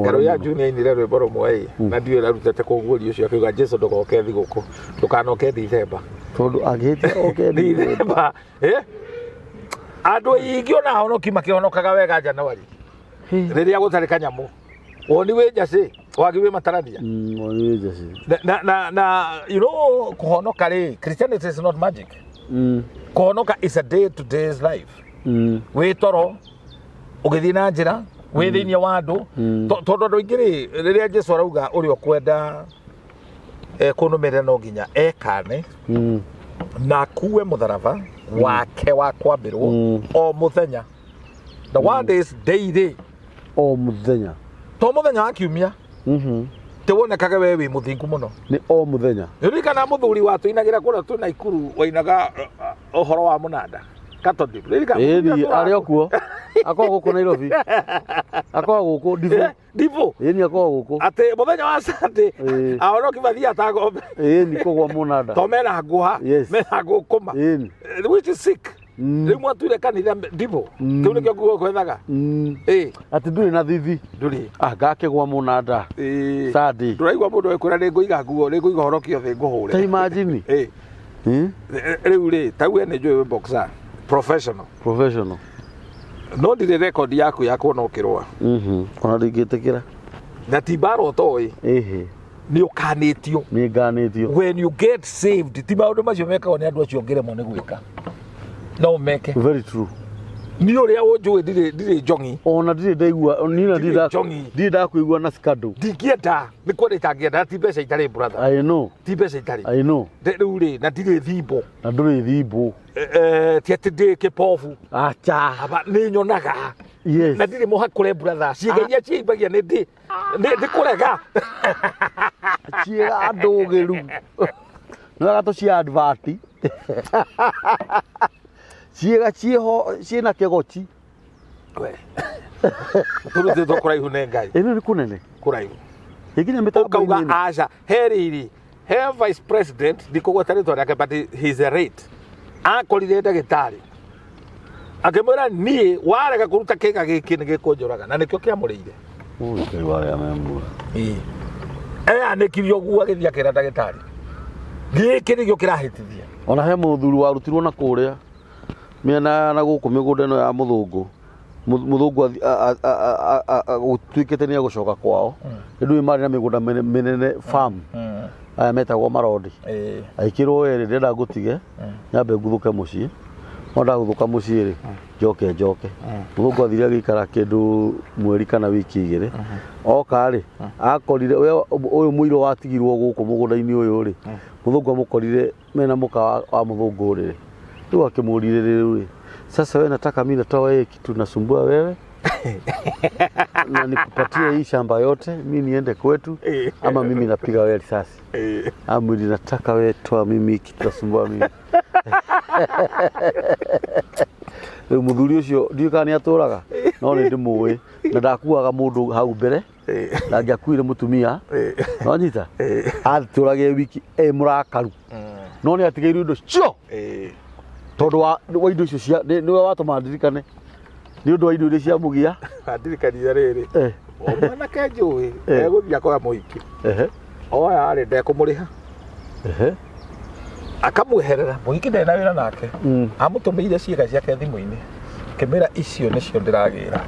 Ngaro ya Junior ainire rwĩmbo rũmwe ĩ, na ndiũĩ ĩrarutĩte kũguũrio ũcio, akiuga Jesu ndũgoke thigũkũ, ndũkanoke Dithemba. Tondũ angĩhĩtia oke Dithemba, eh? Andũ aingĩ ona ahonoki makĩhonokaga wega January rĩrĩa gũtarĩ kanyamũ, woni wĩ njacĩ, wagi wĩ matarania. Woni wĩ njacĩ. Na you know, kũhonoka rĩ, Christianity is not magic. Kũhonoka is a day to day's life. Wĩ toro, ũgĩthiĩ na njĩra, wĩ thĩinĩ wa andũ. Tondũ andũ aingĩ rĩ, rĩrĩa Jesu arauga ũrĩa ũkwenda kũnũmĩrĩra no nginya ekane na akue mũtharaba wake wa kwambĩrwo o mũthenya. The word is daily. O mũthenya. To mũthenya wa kiumia. Te wonekage we wĩ mũthingu mũno. Nĩ o mũthenya. Ririkana mũthuri wa tũinagĩra kũrĩa twĩ Naikuru wainaga ũhoro wa mũnanda Catholic. Ririkana Ĩni mũthuri atũraga arĩ o kuo, akoragwo gũkũ Nairobi, akoragwo gũkũ ndibũ. Ndibũ. Ĩni akoragwo gũkũ. Atĩ mũthenya wa Sunday ahonoki mathiaga ta ng'ombe. Ĩni kũgwa mũnanda. To mena nguha. Mena ngũkũma. Ĩni. Which is sick. Rĩu mwatuire kanitha ndibũ. Kĩu nĩkĩo nguo kwethaga. Ĩ. Atĩ ndũrĩ na thithi. Ndũrĩ. Ah, ngakĩgwa mũnanda. Sunday. Ndũraigua mũndũ ekwĩra nĩ ngũiga nguo, nĩ ngũiga horokio thĩ ngũhũre. Ta imagine. Ĩ. Rĩu rĩ, ta we nĩ njũĩ wĩ boxer professional. Professional. No ndirĩ record yaku ya kuona ũkĩrũa. Ona ndingĩtĩkĩra. Na ti mbara ũtoĩ. Ĩhĩ. Nĩ ũkanĩtio. Nĩ nganĩtio. When you get saved, ti maũndũ macio mekagwo nĩ andũ acio ũngĩremwo nĩ gwĩka. No meke. Very true. Niĩ ũrĩa ũnjũĩ ndirĩ njongi. Ona ndirĩ ndaigua, niĩ na Ndirĩ njongi. ndirĩ ndakũigua na scandal. Ndingĩenda, nĩ kwenda itangĩenda, ti mbeca itarĩ brother. I know. Ti mbeca itarĩ. I know. Rĩu rĩ, na ndirĩ thimbo. Na ndũrĩ thimbo. Ti atĩ ndĩ kĩbobu. Acha. Aba nĩ nyonaga. Yes. Na ndirĩ mũhakũre brother. Ciĩga iria ciĩimbagia nĩ ndĩ nĩ kũrega. Ciĩga ndũgĩru. Nĩ wega tũcia advert. Ciĩga ciĩho ciĩna kĩgoci. We. Tũrutĩtwo kũraihu nĩ Ngai. Ĩno nĩ kũnene. Kũraihu. Ĩnginya mĩtambo-inĩ Ũkauga ĩno. aca, he rĩrĩ, he vice president, ndikũgweta rĩtwa rĩake, but he is a rate. Akorire ndagĩtarĩ. Akĩmwĩra niĩ warega kũruta kĩga gĩkĩ nĩ gĩkũnjũraga, na nĩkĩo kĩamũrĩire. Ui, Ngai wa arĩa me muoyo. Ĩĩ. Eyanĩkirie ũguo agĩthiĩ akĩra ndagĩtarĩ. Gĩkĩ nĩkĩo kĩrahĩtithia. Ona he mũthuri warutirwo na kũrĩa mĩena na gũkũ mĩgũnda ĩno ya mũthũngũ. Mũthũngũ gũtuĩkĩte nĩ egũcoka kwao. Nĩ ndũĩ marĩ na mĩgũnda mĩnene farm. Aya metagwo marondi. Agĩkĩrwo we rĩ, ndĩrenda ngũtige, nyambe nguthũke mũciĩ. No ndagũthũka mũciĩ rĩ, njoke njoke. Mũthũngũ athire agĩikara kĩndũ mweri kana wiki igĩrĩ. Oka rĩ, akorire we ũyũ mũirũ watigirwo gũkũ mũgũnda-inĩ ũyũ rĩ, mũthũngũ amũkorire mena mũka wa mũthũngũ rĩ. Rĩu akĩmũrire rĩu rĩ, sasa we nataka mimi natoa wewe kitu nasumbua wewe. Na nikupatie hii shamba yote, mimi niende kwetu ama mimi napiga wewe risasi. Amwili nataka wewe toa mimi kitu nasumbua mimi. Rĩu mũthuri ũcio ndiũĩ kana nĩ atũraga, no nĩ ndĩmũĩ na ndakuaga mũndũ hau mbere, ndangĩakuire mũtumia, no nyita atũraga e wiki e mũrakaru, no nĩ atigĩirwo indo cio tondũ wa indo icio cia nĩwe watũma ndirikane nĩ ũndũ wa indo iria ciamũgia. Ndirikanire rĩrĩ. O mwanake njũĩ, egũthiĩ akoya mũhiki. Oya rĩ, ndekũmũrĩha. Akamweherera, mũhiki ndarĩ na wĩra nake. Amũtũmĩire ciĩga ciake thimũ-inĩ. Akĩmwĩra icio nĩcio ndĩragĩra.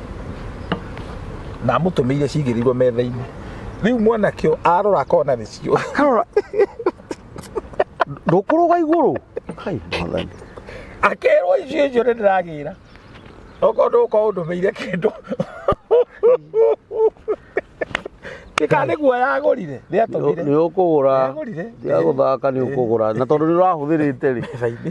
Na amũtũmĩire cigĩrĩirwo metha-inĩ. Rĩu mwanake ũyũ arora akona nĩcio. Akarora. Ndũkũrũga igũrũ. Kai, mwathani. Akerwo icio icio nĩ ndĩragĩra. Okorwo ndũgũkorwo ũndũmĩire kĩndũ. Kana nĩguo yagũrire nĩatũmire. Nĩ ũkũgũra. Nĩagũrire. Tiga gũthaka nĩ ũkũgũra. Na tondũ nĩ ũrahũthĩrĩte rĩ. Metha-inĩ.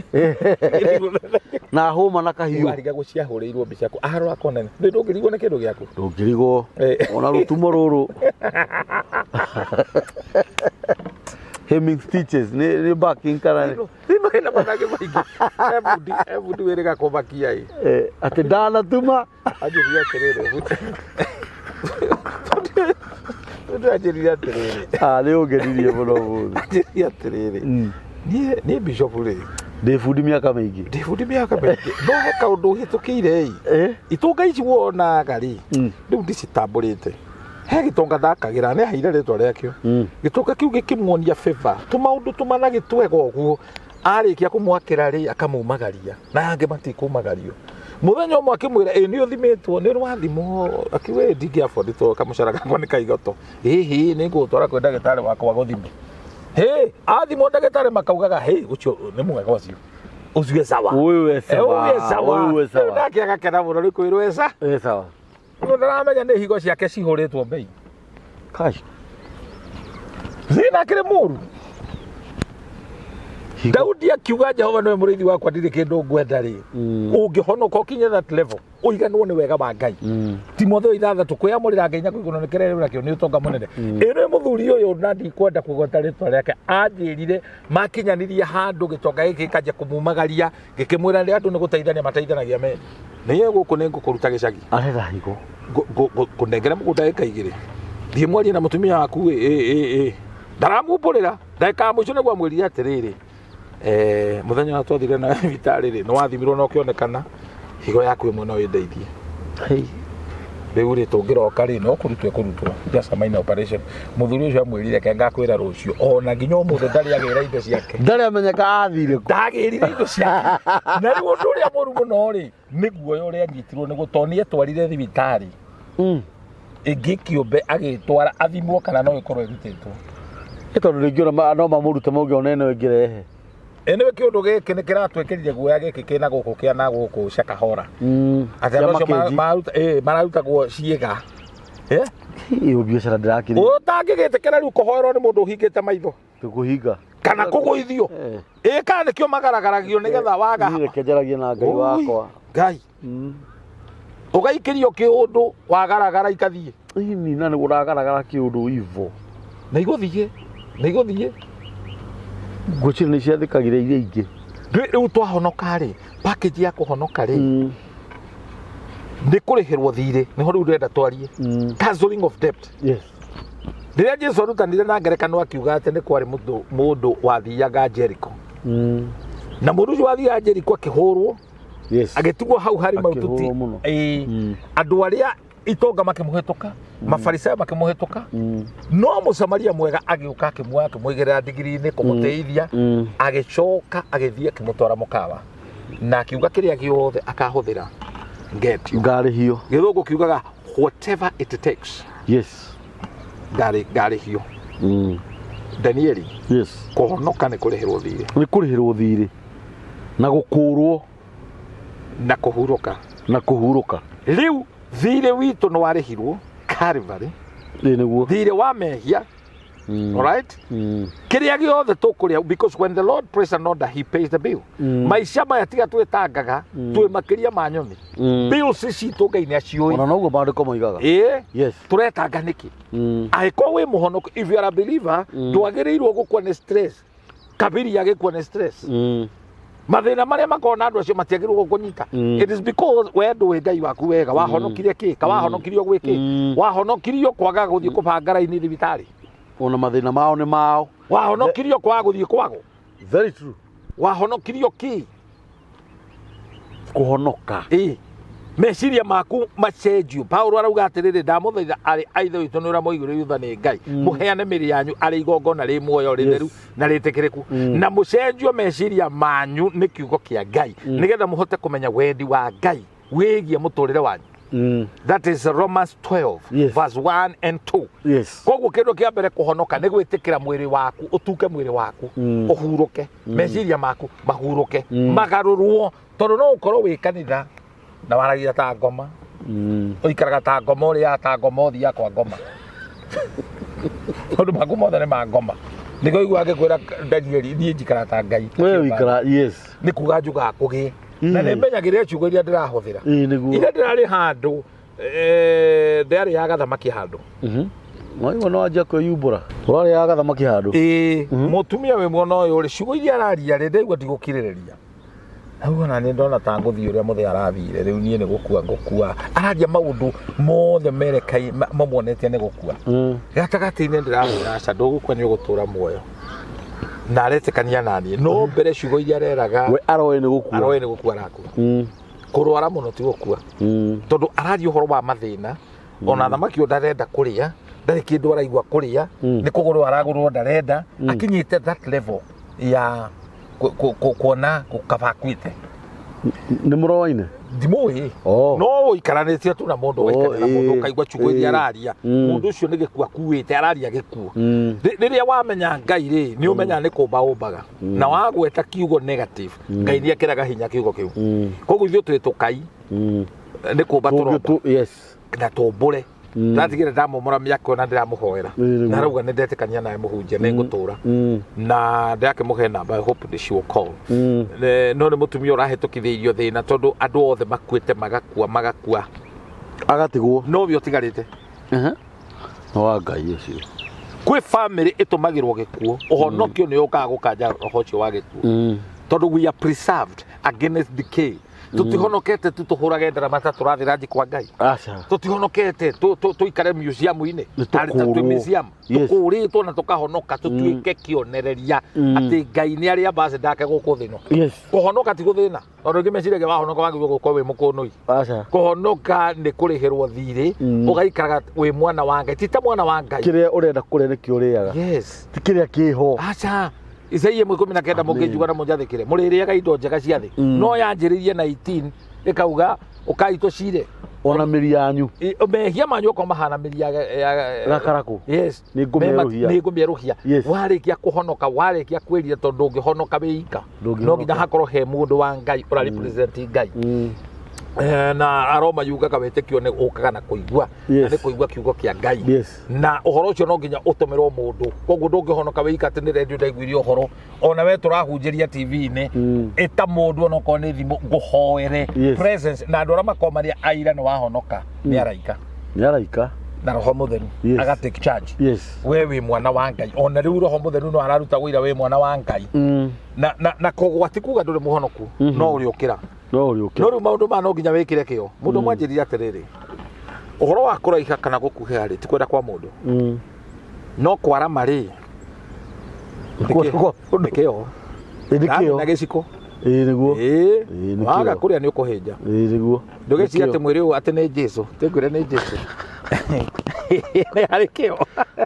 Na hũma na kahiũ. Wariga ciahũrĩirwo mbica kũ arora kona nĩ ndũngĩrigwo nĩ kĩndũ gĩaku. Ndũngĩrigwo. Eh. Ona rũtumo rũrũ. Hemming stitches nĩ backing kana nĩ. Thimũ ĩna managĩ maingĩ. He bundi, he bundi wĩrĩga kũmakia ĩ. Eh, atĩ ndanatuma. Anjĩrire atĩrĩrĩ, bundi. Bundi anjĩrire atĩrĩrĩ. Ah, nĩ ũngenirie mũno mũno. Anjĩrire atĩrĩrĩ. Niĩ niĩ bishop rĩ, Ndĩ bundi mĩaka mĩingĩ. ndĩ bundi mĩaka mĩingĩ. No he kaũndũ hĩtũkĩire ĩ. Eh? Itonga ici wonaga rĩ, rĩu ndicitambũrĩte. He gĩtonga ndakagĩra, nĩ aheire rĩtwa rĩakĩo. Gĩtonga kĩu gĩkĩmuonia favor, tũmaũndũ tũmanagĩ twega ũguo. Arĩkia kũmwakĩra rĩ, akamumagaria. Na angĩ matikumagario. Mũthenya ũmwe akĩmwĩra, ĩ nĩ ũthimĩtwo, nĩ wathimwo, akiuga ĩ ndingĩ afford tondũ kamũcara gakwa nĩ kaigoto. Hihi nĩ ngũgũtwara kwĩ ndagĩtarĩ wakwa gũthime. Hĩ, athimwo ndagĩtarĩ makaugaga, hĩ, ũcio nĩ mwega ũcio. Ũcio e sawa. Ũyũ e sawa. Ũyũ e sawa. Ũyũ e sawa. Rĩu nake agakena mũno nĩ kwĩrwo e sawa. E sawa. Mũndũ ndaramenya nĩ higo ciake cihũrĩtwo mbei. Kai. Thĩna akĩrĩ mũru. Daudi akiuga Jehova nĩwe mũrĩithi wakwa ndirĩ kĩndũ ngwenda rĩ. Ũngĩhonoka ũkinye that level ũiganwo nĩ wega wa Ngai. Timotheo 6 kwĩyamũrĩra Ngai na kũiganwo nĩ kĩrĩa nakĩo nĩ ũtonga mũnene. Ĩno mũthuri ũyũ na ndikwenda kũgweta rĩtwa rĩake anjĩrire makinyanirie handũ gĩtonga gĩkĩ gĩkanjia kũmumagaria gĩkĩmwĩra nĩ andũ nĩ gũteithania mateithanagia mene. Niĩ gũkũ nĩ ngũkũruta gĩcagi. Arenda higo. Kũnengera mũgũnda ĩka 2 thiĩ mwarie na mũtumia waku ĩ ĩ ĩ ĩ ndaramumbũrĩra ndagĩka ya mũico nĩguo amwĩrire atĩrĩrĩ, mũthenya ũrĩa twathire na thibitarĩ rĩ nĩ wathimirwo na ũkĩonekana higo yaku ĩmwe no ĩndeithie. Rĩu rĩ tũngĩroka rĩ no kũrutwo ĩkũrutwo, just a minor operation. Mũthuri ũcio amwĩrire reke ngakwĩra rũciũ, ona nginya ũmũthĩ ndarĩ agĩra indo ciake. Ndarĩ amenyeka athire kũ. Ndagĩrire indo ciake. Na rĩu ũndũ ũrĩa mũru mũno rĩ nĩ guoya ũrĩa anyitirwo nĩguo tondũ nĩ etwarire thibitarĩ ĩngĩ kĩũmbe agĩtwara athimwo kana no ĩkorwo ĩrutĩtwo. Ĩ tondũ rĩngĩ ona no mamũrute mangĩona ĩno ĩngĩrehe. Ĩ nĩwe kĩũndũ gĩkĩ nĩ kĩratwĩkĩrire guoya gĩkĩ kĩna gũkũ kĩa na gũkũ Shakahola. Atĩ andũ acio marutagwo ciĩga. Ĩyo biacara ndĩrakĩrĩ. Ũtangĩgĩtĩkĩra rĩu kũhoerwo nĩ mũndũ ũhingĩte maitho. Tũkũhinga. Kana kũgũithio. Ĩ kana nĩkĩo magaragaragia nĩgetha waga. Niĩ reke njaragie na Ngai wakwa. Ngai. Ũgaikĩrio kĩũndũ wagaragara ikathiĩ. Ĩni na nĩ ũragaragara kĩũndũ ivo. Na igũthiĩ. Na igũthiĩ. Ngwĩciria nĩ ciathĩkagĩra iria ingĩ. Rĩu twahonoka rĩ, package ya kũhonoka rĩ, nĩ kũrĩhĩrwo thirĩ, nĩho rĩu ndĩrenda twarie. Cancelling of debt. Yes. Rĩrĩa Jesu arutanire na ngerekano akiuga atĩ nĩ kwarĩ mũndũ wathiaga Jericho. Na mũndũ ũcio wathiaga Jericho akĩhũrwo, Yes. agĩtigwo hau harĩ maututi. Akĩhũrwo mũno. Andũ arĩa itonga makĩmũhĩtũka, mafarisayo makĩmũhĩtũka, no mũsamaria mwega agĩũka akĩmuoya akĩmũigĩrĩra ndigiri-inĩ kũmũteithia, agĩcoka agĩthiĩ akĩmũtwara mũkawa na akiuga kĩrĩa gĩothe akahũthĩra ngetio. Ngarĩhio. Gĩthũngũ kiugaga whatever it takes. Yes. Ngarĩhio. Danieli. Yes. Kũhonoka nĩ kũrĩhĩrwo thirĩ. Nĩ kũrĩhĩrwo thirĩ. Na gũkũrwo. Na kũhurũka. Na kũhurũka. Rĩu thirĩ witũ nĩ warĩhirwo Calvary. Ĩ nĩguo. Thirĩ wa mehia. All right? Kĩrĩa gĩothe tũkũrĩa, because when the Lord places an order, he pays the bill. Maica maya tiga twĩtangaga, twĩ makĩria ma nyoni. Bills citũ Ngai nĩ aciũĩ. Ona noguo maandĩko moigaga. Ĩ. Yes. Tũretanga nĩkĩ? Angĩkorwo wĩ mũhonoku, if you are a believer, ndwagĩrĩirwo gũkua nĩ stress. Kabiri agĩkua nĩ stress. Mathĩna marĩa makoragwo na andũ acio matiagĩrĩirwo gũkũnyita. It is because we ndũĩ Ngai waku wega. Wahonokire kĩ? Ka wahonokirio gwĩ kĩ? Wahonokirio kwaga gũthiĩ kũbanga raini thibitarĩ. Ona mathĩna mao nĩ mao. Wahonokirio kwaga gũthiĩ kwago. Very true. Wahonokirio kĩ? Kũhonoka. Ĩ. Meciria maku macenjio. Paulo arauga atĩrĩrĩ, ndamũthaitha arĩ a ithe witũ nĩ ũrĩa mwaiguire thutha nĩ Ngai. Mũheane mĩĩrĩ yanyu arĩ igongona rĩ muoyo rĩtheru na rĩtĩkĩrĩku. Na mũcenjio meciria manyu nĩ kiugo kĩa Ngai. Nĩgetha mũhote kũmenya wendi wa Ngai wĩgiĩ mũtũrĩre wanyu. That is Romans 12, Yes. verse 1 and 2. Yes. Koguo kĩndũ kĩa mbere kũhonoka nĩ gwĩtĩkĩra mwĩrĩ waku, ũtuke mwĩrĩ waku, ũhurũke, meciria maku mahurũke, magarũrwo, tondũ no ũkorwo wĩ kanitha na waragia ta ngoma, ũikaraga ta ngoma, ũrĩaga ta ngoma, ũthiaga kwa ngoma. Maũndũ maku mothe nĩ ma ngoma. Nĩkĩo ũiguaga ngĩkwĩra Danieli, niĩ njikara ta Ngai. We wikara, yes. Nĩ kuga njugaga kũgĩe. Na nĩ menyagĩrĩra ciugo iria ndĩrahũthĩra. Ĩĩ nĩguo. Iria ndĩrarĩ handũ, ndĩrarĩaga thamaki handũ. Waigua no wanjia kwĩyumbũra. Ũrarĩaga thamaki handũ. Ĩĩ, mũtumia wĩ mwena ũyũ rĩ, ciugo iria araria rĩ, ndaigua ndigũkirĩrĩria. Hau ona nĩ ndona ta ngũthiĩ ũrĩa mũthee arathire, rĩu niĩ nĩ gũkua ngũkua. Araria maũndũ mothe merekai mamuonetie nĩ gũkua. Gatagatĩ-inĩ ndĩramwĩra aca, ndũgũkua nĩ ũgũtũra muoyo. Na aretĩkania na niĩ. No mbere ciugo iria areraga, We aroĩ nĩ gũkua. Aroĩ nĩ gũkua arakua. Kũrwara mũno ti gũkua. Tondũ araria ũhoro wa mathĩna, ona thamaki ũyũ ndarenda kũrĩa, ndarĩ kĩndũ araigua kũrĩa, nĩ kũgũrwo aragũrwo ndarenda, akinyĩte that level ya kuona kaba akuĩte. Nĩ mũroaine? Ndimũĩ. Oh. No ũikaranĩtie tu na mũndũ, ũgaikara na mũndũ, ĩĩ, ũkaigua ciugo iria ĩĩ. araria. Mũndũ ũcio nĩ gĩkuũ akuĩte, araria gĩkuũ. Rĩrĩa wamenya Ngai rĩ, nĩ ũmenyaga nĩ kũmba ũmbaga. Na wagweta kiugo negative, Ngai nĩ ekĩraga hinya kiugo kĩu. Koguo ithuĩ twĩ tũkai, nĩ kũmba tũromba. Yes. Na tũmbũre. Ndatigire ndamomora mĩaka ĩyo na ndĩramũhoera. Nĩguo. Na arauga nĩ ndetĩkania nawe mũhunjia, nĩ ngũtũra. Na ndĩrakĩmũhe namba, I hope she will call. No nĩ mũtumia ũrahĩtũkithĩirio thĩna tondũ andũ othe makuĩte magakua magakua. Agatigwo. No we ũtigarĩte. No wa Ngai ũcio. Kwĩ family ĩtũmagĩrwo gĩkuũ, ũhonokio nĩ ũkaga gũkanja roho ũcio wa gĩkuũ. Tondũ we are preserved against decay. Tũtihonokete tu tũhũrage ndarama ta tũrathĩ ranji kwa Ngai. Aca. Tũtihonokete tũikare museum-inĩ. Nĩ Tarĩ ta twĩ tũkũũrwo. museum. Yes. Tũkũũrĩtwo na tũkahonoka tũtuĩke kĩonereria atĩ Ngai nĩ arĩ ambassador ake gũkũ thĩ ĩno. Yes. Kũhonoka ti gũthĩna. Tondũ angĩ meciragia wahonoka wagĩrĩirwo gũkorwo wĩ mũkũnũi. Aca. Kũhonoka nĩ kũrĩhĩrwo thirĩ, ũgaikaraga wĩ mwana wa Ngai, ti ta mwana wa Ngai. Kĩrĩa ũrenda kũrĩa nĩkĩo ũrĩaga. Yes. Ti kĩrĩa kĩho. Aca. Isaia 19 Amen. mũngĩnjigua na mũnjathĩkĩre, mũrĩrĩaga indo njega cia thĩ. No yanjĩrĩirie na 18 ĩkauga ũkai tũcire. Ona mĩri yanyu. Mehia manyu okorwo mahana mĩri ya Gakarakũ. Yes. Nĩ ngũmĩerũhia. Nĩ ngũmĩerũhia. Yes. Warĩkia kũhonoka, warĩkia kwĩrira, tondũ ndũngĩhonoka wĩ ika. Ndũngĩhonoka. No nginya hakorwo he mũndũ wa Ngai ũra represent Ngai. Na Aroma yugaga wĩtĩkio nĩ ũkaga na kũigua. Yes. Na nĩ kũigua kiugo kĩa Ngai. Yes. Na ũhoro ũcio no nginya ũtũmĩrwo mũndũ. Koguo ndũngĩhonoka wĩ ika atĩ nĩ redio ndaiguire ũhoro. Ona we tũrahunjĩria TV-inĩ, ĩta mũndũ ona okorwo nĩ thimũ ngũhoere. Yes. Presence na andũ arĩa makoragwo marĩ aira nĩ wahonoka nĩ araika. Nĩ araika. Na Roho Mũtheru. Yes. Aga take charge. Yes. We wĩ mwana wa Ngai. Ona rĩu Roho Mũtheru no araruta ũira wĩ mwana wa Ngai. Na kũgwa ti kuga ndũrĩ mũhonoku, no ũrĩũkĩra. No ũrĩũkĩra. No rĩu maũndũ maya no nginya wĩkĩre kĩo. Mũndũ mwanjĩrire atĩrĩrĩ, ũhoro wa kũraiha kana gũkuhĩha rĩ, ti kwenda kwa mũndũ. No kwarama rĩ, Kwenda kwa mũndũ. nĩ kĩo. Ĩ, nĩ kĩo. Na gĩciko. Ĩ, nĩguo. Ĩ, Ĩ, nĩ waga kĩo. kũrĩa nĩ ũkũhĩnja. Ĩ, nĩguo. Ndũgeciria Nĩ atĩ kĩo. mwĩrĩ ũyũ atĩ nĩ Jesu. Tĩngwĩre nĩ Jesu. Nĩ harĩ kĩo.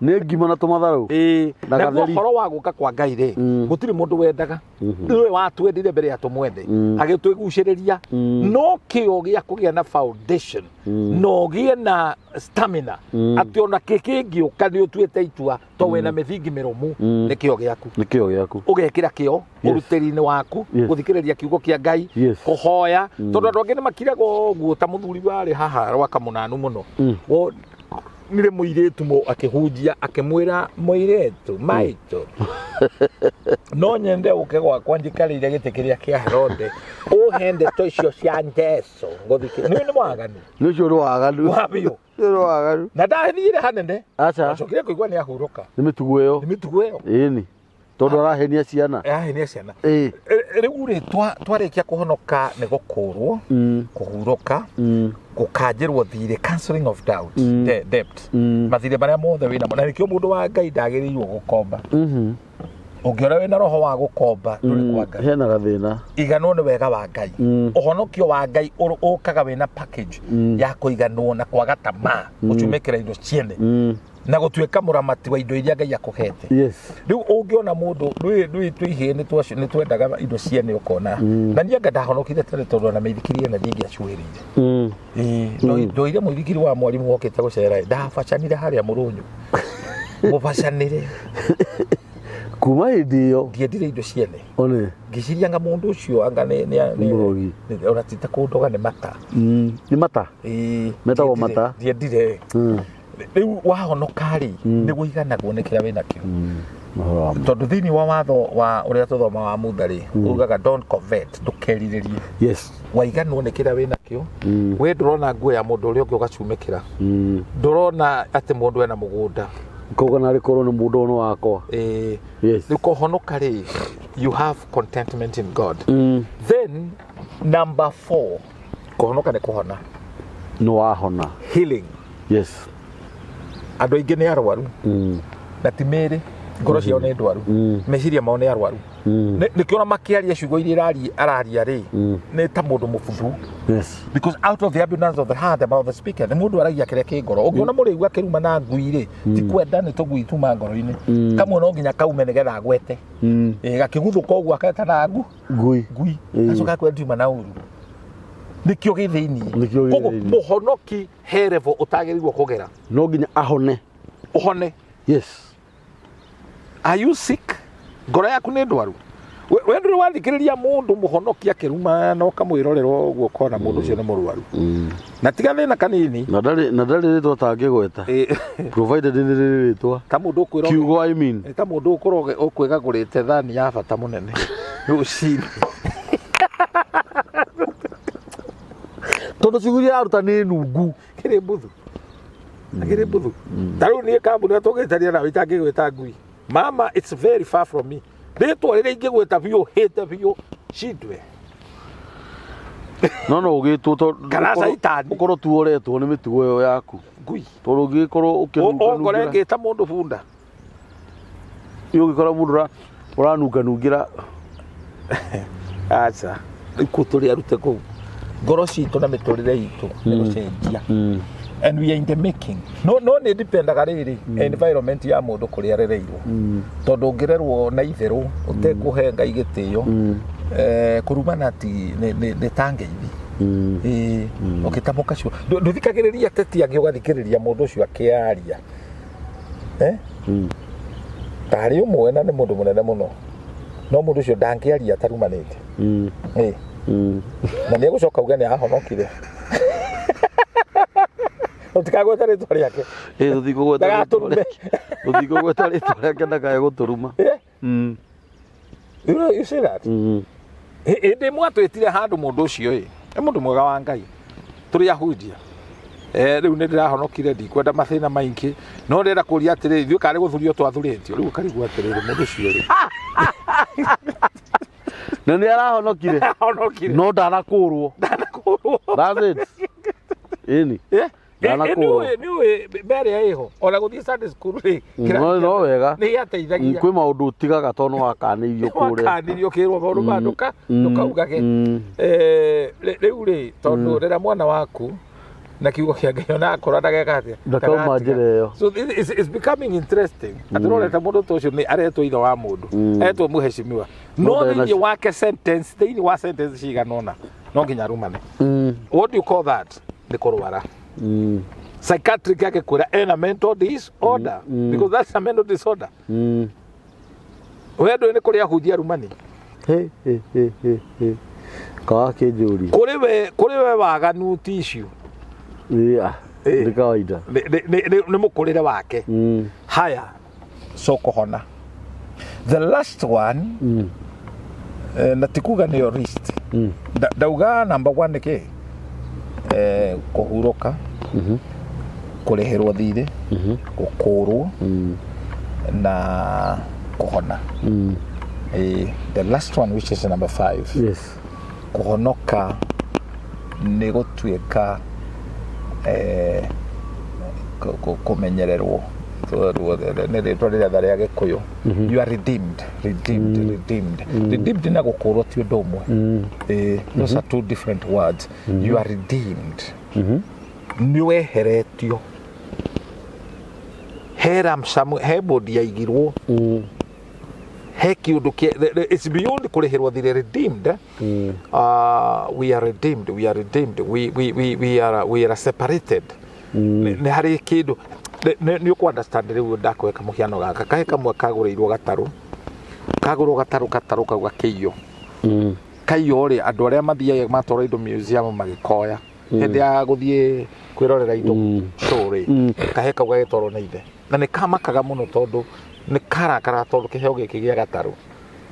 Nĩ ngima na tũmatharũ. Ĩ, Na naguo gatheri. ũhoro wa gũka kwa Ngai rĩ, gũtirĩ mũndũ wendaga. Nĩwe watwendire mbere ya tũmwende. Agĩtwĩgucĩrĩria. No kĩo gĩa kũgĩa na foundation, na ũgĩe na stamina, atĩ ona kĩ kĩngĩũka nĩ ũtuĩte itua, to wĩna mĩthingi mĩrũmu, nĩ kĩo gĩaku. Nĩ kĩo gĩaku. Ũgekĩra kĩo Yes. ũrutĩri-inĩ waku, Yes. gũthikĩrĩria kiugo kĩa Ngai, Yes. kũhoya, tondũ andũ angĩ nĩ makiraga ũguo ta mũthuri warĩ haha rwaka mũnanu mũno. Nire mũirĩtu akĩhunjia akĩmwĩra mũirĩtu maitũ no nyende ũke gwakwa njikarĩire gĩtĩ kĩrĩa kĩa Herode ũhe ndeto icio cia Jesu ngũthikĩ nĩ nĩ mwaganu. Nĩ ũcio nĩ waganu. Wa biũ. Ũcio nĩ waganu. Na ndathire hanene. Aca. Acokire kũigua nĩ ahurũka. Nĩ mĩtugo ĩyo. Nĩ mĩtugo ĩyo. Ĩni. Tondũ arahenia ciana. Arahenia ciana. Ĩ. Rĩu rĩ, twarĩkia kũhonoka nĩ gũkũrwo, kũhurũka, gũkanjĩrwo thirĩ, cancelling of doubt, debt. Mathirĩ marĩa mothe wĩnamo. Na nĩkĩo mũndũ wa Ngai ndagĩrĩirwo gũkomba. Ũngĩona wĩna roho wa gũkomba, ndũrĩ kwa Ngai. Hena gathĩna. Iganwo nĩ wega wa Ngai. Ũhonokio wa Ngai ũkaga wĩna package ya kũiganwo na kwaga tamaa, gũcumĩkĩra indo ciene. Na gũtuĩka mũramati wa indo iria Ngai akũhete. Yes. Rĩu ũngĩona mũndũ, rĩu twĩ ihĩĩ nĩ twendaga indo ciene ũkona. Na niĩ anga ndahonokire tene tondũ ona mĩithikiri ĩno ndingĩacuĩrĩire. Ĩĩ, ndoire mũithikiri wa mwarimũ wokĩte gũcera, ndabacanire harĩa mũrũnyũ. Mũbacanĩre. Kuma hĩndĩ ĩyo. Ndiendire indo ciene. One. Ngĩciria anga mũndũ ũcio anga nĩ Mũrogi. Ona ti ta kũndoga nĩ mata. Nĩ mata? Ĩĩ, Metagwo mata? Ndiendire. Rĩu wahonoka rĩ, nĩ wũiganagwo nĩ kĩrĩa wĩnakĩo. Ũhoro wa ma. Tondũ thĩinĩ wa watho wa ũrĩa tũthoma wa mutha rĩ, ugaga don't covet, ndũkerirĩrie. Waiganwo nĩ kĩrĩa wĩnakĩo. We ndũrona nguo ya mũndũ ũrĩa ũngĩ ũgacumĩkĩra. Ndũrona atĩ mũndũ ena mũgũnda. Koguo narĩ korwo nĩ mũndũ ũyũ nĩ wakwa. Ĩĩ. Yes. Rĩu kũhonoka rĩ, you have contentment in God. Then number 4, kũhonoka nĩ kũhona. Nĩ wahona. Healing. Yes. Andũ aingĩ nĩ arwaru. Na ti mĩĩrĩ, ngoro ciao nĩ ndwaru. Meciria mao nĩ arwaru. Nĩkĩo ona makĩaria ciugo iria araria rĩ, nĩ ta mũndũ mũbuthu. Yes. Because out of the abundance of the heart, the mouth speaketh. Nĩ mũndũ aragia kĩrĩa kĩ ngoro. Ũngĩona mũrĩu akĩruma na ngui rĩ, ti kwenda, nĩ tũgui tuma ngoro-inĩ. Kamwe no nginya kaume nĩgetha agwete. Ĩ, gakĩguthũka ũguo aketa na ngu. Ngui. Ngui. Acoka akwĩra ndiuma na ũru. Nĩkĩo gĩ thĩinĩ. Nĩkĩo gĩ Koguo thĩinĩ. mũhonoki he level ũtagĩrĩirwo kũgera. No nginya ahone. Ũhone. Yes. Are you sick? Ngoro yaku nĩ ndwaru. We ndũrĩ wathikĩrĩria mũndũ mũhonoki akĩruma na ũkamwĩrorera ũguo ũkona mũndũ ũcio nĩ mũrwaru. Na tiga thĩna kanini. Na ndarĩ rĩtwa atangĩgweta. Provided nĩ rĩrĩ rĩtwa. Ta mũndũ ũkwĩra Kiugo I mean. Ta mũndũ ũkũroge ũkwĩgagũrĩte thani ya bata mũnene. Rũcinĩ. Tondũ ciugo iria araruta nĩ nungu. Kĩrĩ mbuthu. Kĩrĩ mbuthu. Ta rĩu niĩ kambuni ĩrĩa tũngĩtania nayo itangĩgwĩta ngui. Mama, it's very far from me. Rĩtwa rĩrĩa ingĩgwĩta biũ, hĩte biũ, cindwe. No no ũgĩtwo tondũ Kana caitani. ũkorwo tu ũretwo nĩ mĩtugo ĩyo yaku. Ngui. Tondũ ũngĩgĩkorwo ũkĩnunga Ongore nungĩra. ngĩta mũndũ bunda. Ĩ ũngĩkora mũndũ ũranunga nungĩra. Aca. Rĩu kũu tũrĩ arute kũu. Ngoro citũ na mĩtũrĩre itũ nĩ gũcenjia. And we are in the making. No, no nĩ dipendaga rĩrĩ environment ya mũndũ kũrĩa arereirwo. Tondũ ũngĩrerwo na itherũ ũtekũhe Ngai gĩtĩo, kũrumana ti nĩ ta ngeithi. Ĩĩ, ũkĩtamũka cio. Ndũthikagĩrĩria ateti angĩ ũgathikĩrĩria mũndũ ũcio akĩaria. Tarĩ ũmwe na nĩ mũndũ mũnene mũno. No mũndũ ũcio ndangĩaria atarumanĩte. Ĩĩ. Na nĩ egũcoka auge nĩ ahonokire. Tũtikagweta rĩtwa rĩake. Ĩĩ, tũtikũgweta rĩtwa Ndagatũrume. rĩake. Tũtikũgweta rĩtwa rĩake ndakae gũtũruma. You know, you see that? Hĩndĩ ĩmwe atwĩtire handũ mũndũ ũcio ĩ, nĩ mũndũ mwega wa Ngai. Tũrĩ ahunjia. Rĩu nĩ ndĩrahonokire, ndikwenda mathĩna maingĩ. No ndĩrenda kũria atĩrĩrĩ, ithuĩ karĩ gũthurio twathurĩtio. Rĩu ũkarigwo atĩrĩrĩ, mũndũ ũcio rĩ. Na nĩ arahonokire. Ahonokire. No ndanakũrwo. Ndanakũrwo. That's it. Ĩni. Ndanakũrwo. Nĩũĩ mbere ĩho ona gũthiĩ Sunday school rĩ, No, no wega. nĩ yateithagia. Kwĩ maũndũ ũtigaga tondũ nĩ wakanĩirio kũrĩa. Wakanĩirio ũkĩrwo maũndũ ma ndũkaugage. Rĩu rĩ, tondũ rĩrĩa mwana waku na kiugo kĩa Ngai ona akũra ndageka atĩa? Ndakauma Ndagatiga. njĩra ĩyo. So it's becoming interesting. Atĩ ũrorete mũndũ ta ũcio nĩ aretwo ithe wa mũndũ, aretwo mũheshimiwa. No No ndena thĩinĩ wake sentence, thĩinĩ wa sentence cigana ũna, no nginya arumane. What do you call that? Nĩ kũrwara. Psychiatric akĩkwĩra ena mental disorder. Because that's a mental disorder. We ndũĩ nĩ kũrĩ ahunjia arumani? He, he, he, he, he. Kawa kĩnjũria. Kũrĩ we waganu ti issue. Yeah, nĩ kawaida. Nĩ mũkũrĩre wake. Haya, so kũhona. The last one, na ti kuga nĩyo list. Ndauga number 1 nĩ kĩ? Kũhurũka, kũrĩhĩrwo thirĩ, gũkũrwo, na kũhona. The last one, which is number 5. Yes. Kũhonoka nĩ gũtuĩka, kũmenyererwo. Nĩ rĩtwa rĩrĩa rĩa Gĩkũyũ. You are redeemed, redeemed, redeemed. Redeemed na gũkũrwo ti ũndũ ũmwe. Those are two different words. You are redeemed. Nĩ weheretio. He ransom, he body yaigirwo. He kĩũndũ kĩa, it's beyond kũrĩhĩrwo thirĩ, redeemed. We are redeemed, we are redeemed, we are separated. Nĩ harĩ kĩndũ, nĩ ũkũ understand rĩu ndakweka mũhiano gaka. Kahe kamwe kagũrĩirwo gatarũ. Kagũrwo gatarũ, gatarũ kau gakĩiywo. Kaiywo rĩ, andũ arĩa mathiaga matwara indo museum magĩkoya. Hĩndĩ ya gũthiĩ kwĩrorera indo show rĩ, kahĩĩ kau gagĩtwarwo nĩ ithe na nĩ kamakaga mũno tondũ nĩ karakara tondũ kĩheo gĩkĩ gĩa gatarũ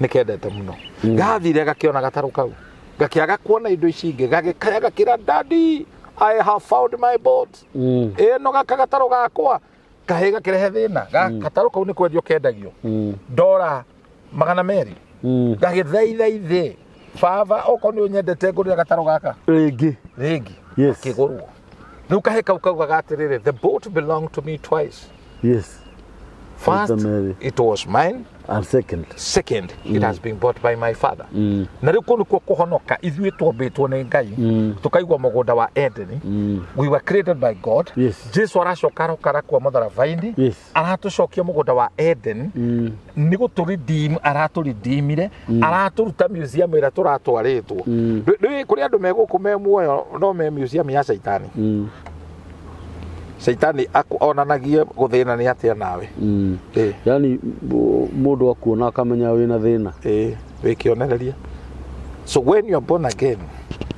nĩ kendete mũno. Gathire gakĩona gatarũ kau, gakĩaga kuona indo ici ingĩ, gagĩkaya gakĩra, "Daddy, I have found my boat." Ĩno gaka gatarũ gakwa. Kahĩĩ gakĩrehe thĩna. Gatarũ kau nĩ kwendio kendagio $200. Gagĩthaitha ithe, "Baba, okorwo nĩ ũnyendete, ngũrĩra gatarũ gaka rĩngĩ." Rĩngĩ. Gakĩgũrwo. Rĩu kahĩĩ kau kaugaga atĩrĩrĩ, "The boat belonged to me twice. First, Maita merĩ. it was mine. And second, Second, it has been bought by my father." Na rĩu kũu nĩkuo kũhonoka. Ithuĩ twombĩtwo nĩ Ngai, tũkaigwo mũgũnda wa Edeni. We were created by God. Jesu aracoka aroka arakua mũtharaba-inĩ, aratũcokia mũgũnda wa Eden. Nĩ gũtũ-redeem aratũ-redeemire, aratũruta museum ĩrĩa tũratwarĩtwo. Rĩu kũrĩ andũ me gũkũ me muoyo no me museum ya Caitani. Caitani onanagie gũthĩna nĩ atĩa nawe. Ĩ. Yani mũndũ akuona akamenya wĩna thĩna. Ĩ, wĩ kĩonereria. So when you are born again,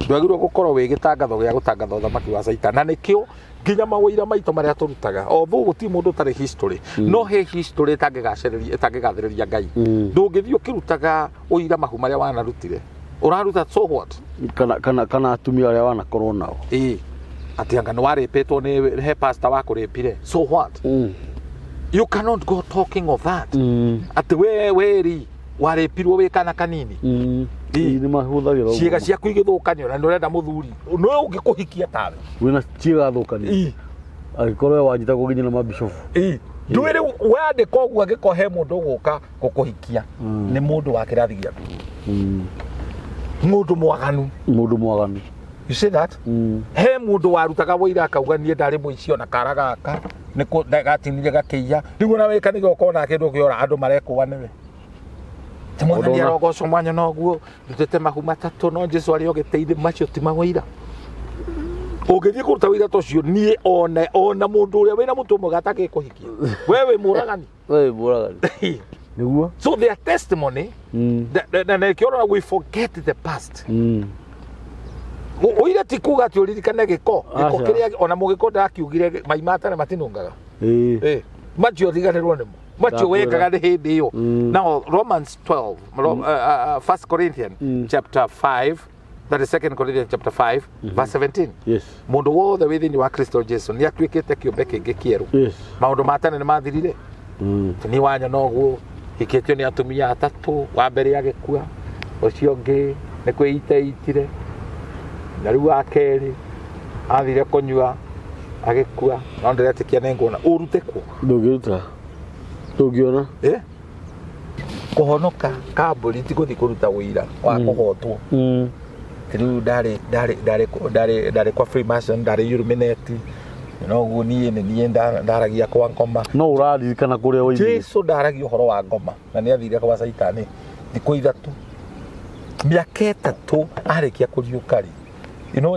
ndwagĩrĩirwo gũkorwo wĩ gĩtangatho gĩa gũtangatha ũthamaki wa Caitani. Na nĩkĩo nginya mawĩra maitũ marĩa tũrutaga, although gũtirĩ mũndũ ũtarĩ history, no he history ĩtangĩgacĩrĩria, ĩtangĩgathĩrĩria Ngai. Ndũngĩthiĩ ũkĩrutaga ũira mahu marĩa wanarutire, ũraruta, so what? Kana atumia arĩa wanakorwo nao. Ĩ, atĩ anga nĩ warĩpĩtwo nĩ he pastor wakũrĩpire, so what? You cannot go talking of that, atĩ we weri warĩpirwo wĩ kana kanini. Ĩ. Nĩ mahũthagĩra ũguo. Ciĩga ciaku igĩthũkanio na nĩ ũrenda mũthuri no ũngĩkũhikia tawe. Wĩna ciĩga thũkania. Angĩkorwo we wanjitagwo nginya na mabishofu. Ĩ, ndũĩ rĩu wandĩka ũguo, angĩkorwo he mũndũ ũgũka gũkũhikia, nĩ mũndũ wa kĩrathi gĩaku, mũndũ mwaganu. Mũndũ mwaganu. You see that? He mũndũ warutaga wũira akauga, "Niĩ ndarĩ mũici, ona kara gaka nĩ gatinire gakĩiya." Rĩu ona wĩ kanitha ũkona kĩndũ kĩora, andũ marekũa nĩwe ti Mwathani. Arogocwo mwanya noguo ndutĩte mahu matatũ, no Jesu arĩ o gĩtĩ-inĩ. Macio ti mawĩira. Ũngĩthiĩ kũruta wĩira ta ũcio, niĩ ona mũndũ ũrĩa wĩna mũtwe mwega atangĩkũhikia, we wĩ mũragani. We mũragani nĩguo. So their testimony, na nĩkĩo we forget the past. Ũira ti kuga atĩ ũririkane gĩko gĩko Aca. kĩrĩa ona mũgĩko ndakiugire mai ma tene matinungaga. Macio riganĩrwo nĩmo, macio Ndakwĩra. wekaga nĩ hĩndĩ ĩyo. Now Romans 12, First Corinthian chapter 5, that is Second Corinthians chapter 5 verse 17. Mũndũ wothe wĩ thĩinĩ wa Kristo Jesu nĩ atuĩkĩte kĩũmbe kĩngĩ kĩerũ. Maũndũ ma tene nĩ mathirire. Ni wanyona ũguo hikĩtio nĩ atumia atatũ, wa mbere agĩkua, ũcio ũngĩ nĩ kwĩita eitire, na rĩu wa kerĩ athire kũnyua agĩkua, no ndĩretĩkia nĩ nguona ũrute kũ. Ndũngĩruta, ndũngĩona. Eh? Kũhonoka kambũri ti gũthiĩ kũruta ũira wa kũhotwo. Rĩu ndarĩ kwa Freemason, ndarĩ Illuminati, noguo niĩ nĩ niĩ ndaragia kwa ngoma. No ũraririkana kũrĩa waimire. Jesu ndaragia ũhoro wa ngoma na nĩ athire gwa Caitani thikũ 3, mĩaka 3 arĩkia kũriũka rĩ.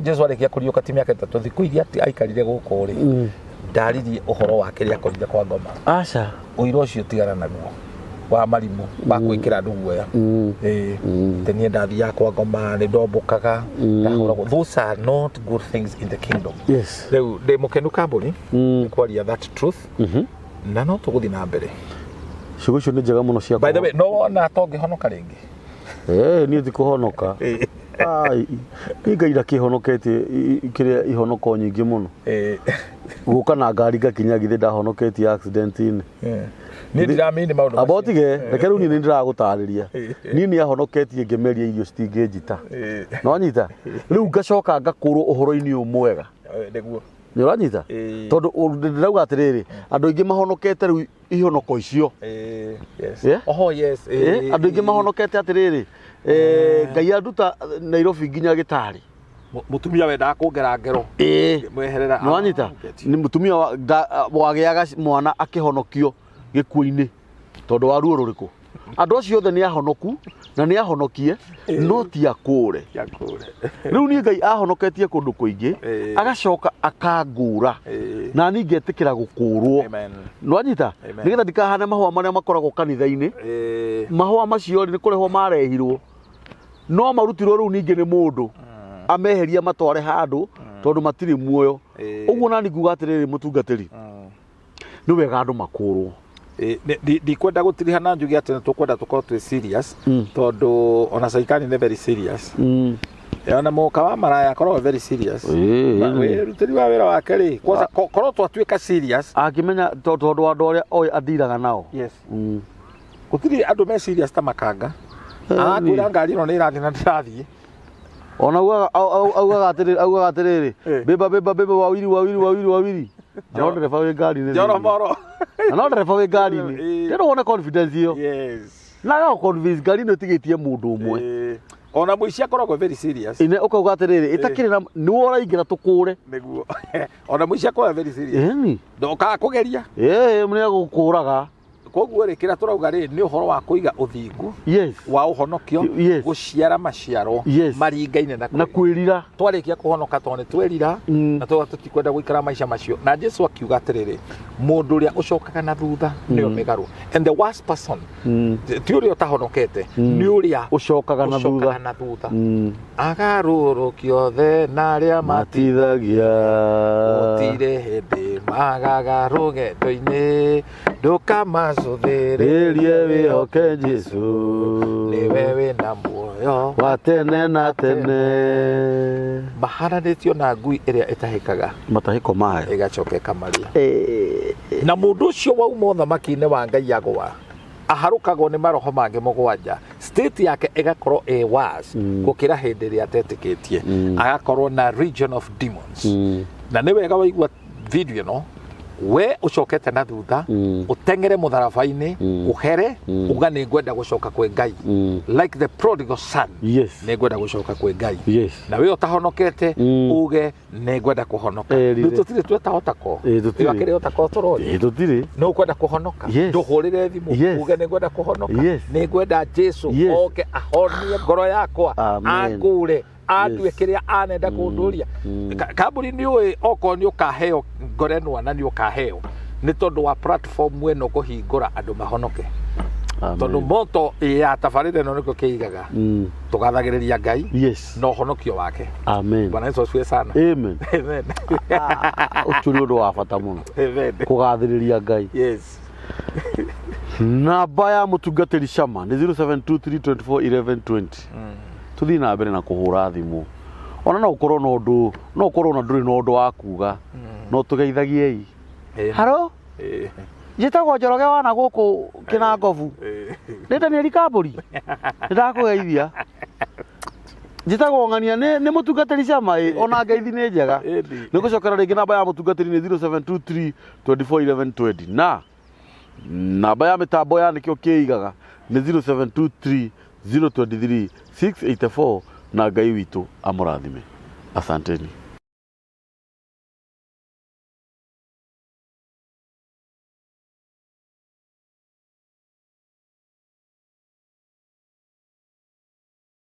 Jesu arĩkia kũriũka, ti mĩaka 3, thikũ iria aikarire gũkũ rĩ, ndaririe ũhoro wa kĩrĩa akorire kwa ngoma. Aca. Ũira ũcio tigana naguo wa marimũ wa gwĩkĩra andũ guoya. Ĩĩ, atĩ niĩ ndathiaga kwa ngoma, nĩ ndombũkaga, ndahũragwo, those are not good things in the kingdom. Rĩu ndĩ mũkenu kambũni nĩ kwaria that truth, na no tũgũthiĩ na mbere. Ciugo icio nĩ njega mũno cia By the way, no wona tongĩhonoka rĩngĩ. Eh, niĩ ti kũhonoka. Ai, niĩ Ngai ndakĩhonoketie kĩrĩa ihonoko nyingĩ mũno. Gũka na ngari ngakinya, githĩ ndahonoketie accident-inĩ? Niĩ ndiramini maũndũ Amba macio. ũtige, reke rĩu niĩ nĩ ndĩragũtarĩria. Niĩ nĩ ahonoketie ngĩmeria irio citingĩnjita. No anyita rĩu ngacoka ngakũrwo ũhoro-inĩ ũyũ mwega. Nĩguo. Nĩ ũranyita? Tondũ ndĩrauga atĩrĩrĩ, andũ aingĩ mahonokete rĩu ihonoko icio. Yes. Yeah? Oh yes. Andũ aingĩ mahonokete atĩrĩrĩ, Ngai anduta Nairobi nginya gĩtarĩ. Mũtumia wendaga kũngera ngero. Mweherera. Nĩwanyita? Ah, get you. Nĩ mũtumia wagĩaga mwana akĩhonokio gĩkuũ-inĩ tondũ wa ruo rũrĩkũ. Andũ acio othe nĩ ahonoku na nĩ ahonokie, no ti akũre. Yakũre. Rĩu niĩ Ngai ahonoketie kũndũ kũingĩ, agacoka akangũra, na niĩ ngetĩkĩra gũkũrwo. Amen. Nĩwanyita? Amen. Nĩgetha ndikahane mahũa marĩa makoragwo kanitha-inĩ. Mahũa macio rĩ, nĩ kũrehwo marehirwo, no marutirwo rĩu ningĩ nĩ mũndũ. Ameheria matware handũ tondũ matirĩ muoyo. Ũguo nani nguga atĩrĩrĩ, mũtungatĩri, nĩ wega andũ makũrwo. Ndikwenda gũtiriha na njuge atĩ nĩ tũkwenda tũkorwo twĩ serious, tondũ ona caikani nĩ very serious. Ona mũka wa maraya akoragwo very serious. Wĩrutĩri wa wĩra wake rĩ, kwanza korwo twatuĩka serious. Akĩmenya tondũ andũ arĩa oĩ andiraga nao. Yes. Gũtirĩ andũ me serious ta makanga. Arakwĩra ngari ĩno nĩ ĩrathiĩ na ndĩrathiĩ. Ona augaga atĩrĩrĩ, "Beba, beba, beba, wawili, wawili, wawili, wawili," na no ndereba wĩ ngari-inĩ Njoro thĩinĩ. moro. Na no ndereba wĩ ngari-inĩ. Ndĩrenda wone confidence ĩyo. Na agaga convince ngari ĩno ĩtigĩtie mũndũ ũmwe. Ona mũici akoragwo very serious. Ine ũkauga atĩrĩrĩ, ĩtakĩrĩ na nĩwe ũraingĩra tũkũre. Nĩguo, ona mũici akoragwo very serious. Ĩni. Ndokaga kũgeria. Ĩĩ, nĩ agũkũraga. Koguo rĩ, kĩrĩa tũrauga rĩ, nĩ ũhoro wa kũiga ũthingu wa ũhonokio, gũciara maciaro maringaine na na kwĩrira. Twarĩkia kũhonoka, tondũ nĩ twerira na tũga tũtikwenda gũikara maica macio, na Jesu akiuga atĩrĩrĩ, mũndũ ũrĩa ũcokaga na thutha nĩwe mĩgarũ, and the worst person ti ũrĩa ũtahonokete, nĩ ũrĩa ũcokaga na ũcokaga thutha. Na thutha. Agarũrũkio othe na arĩa matithagia gũtirĩ hĩndĩ magaga rũgendo-inĩ, ndũkamacũthĩrĩrie. Rĩrie wĩhoke Jesu. Nĩwe wĩna muoyo wa tene na tene. Maharanĩtio na ngui ĩrĩa ĩtahĩkaga matahĩko mayo ĩgacoka ĩkamarĩa. Na mũndũ ũcio wauma ũthamaki-inĩ wa Ngai agwa, aharũkagwo nĩ maroho mangĩ mũgwanja, state yake ĩgakorwo ĩ worse gũkĩra hĩndĩ ĩrĩa atetĩkĩtie. Agakorwo na region of demons. Na nĩ wega waigua video ĩno, we ũcokete na thutha, ũteng'ere mũtharaba-inĩ, ũhere uga, "Nĩ ngwenda gũcoka kwĩ Ngai," like the prodigal son. "Nĩ ngwenda gũcoka kwĩ Ngai." Na we ũtahonokete, uge, "Nĩ ngwenda kũhonoka." Erire. Rĩu tũtirĩ tweta otako. Ĩ, tũtirĩ. Ĩyo akĩrĩ otako tũroria. Ĩ, tũtirĩ. Nĩ ũkwenda kũhonoka, ndũhũrĩre thimũ, uge, "Nĩ ngwenda kũhonoka. Nĩ ngwenda Jesu oke ahonie ngoro yakwa, Amen. angũre, andue kĩrĩa anenda kũndũria." Kambuni nĩ ũĩ okorwo nĩ ũkaheo ngorenwa na nĩ ũkaheo nĩ tondũ wa platform ĩno kũhingũra andũ mahonoke, tondũ moto ya tabarĩra ĩno nĩkĩo kĩigaga. Tũgathagĩrĩria Ngai na ũhonokio wake. Amen. Bwana Yesu asifiwe sana. Amen. Amen. Ah, ũcio nĩ ũndũ wa bata mũno, Amen. kũgathĩrĩria Ngai. Namba ya mũtungatĩri Shama nĩ 0723241120. Tũthiĩ na mbere na kũhũra thimũ. Ona no ũkorwo na ũndũ, no ũkorwo na ndũrĩ na ũndũ wa kuga, no tũgeithagiei. Haro, njĩtagwo Njoroge wa na gũkũ Kĩnangobu. Nĩ Daniel Kambũri, nĩ ndakũgeithia. Njĩtagwo Ng'ania, nĩ mũtungatĩri Shama. Ĩ, ona ngeithi nĩ njega. Ĩni. Nĩ gũcokera rĩngĩ, namba ya mũtungatĩri nĩ 0723 241120, na namba ya mĩtambo ya nĩkĩo kĩigaga nĩ 0723 023 684. Na Ngai witũ amũrathime. Asanteni.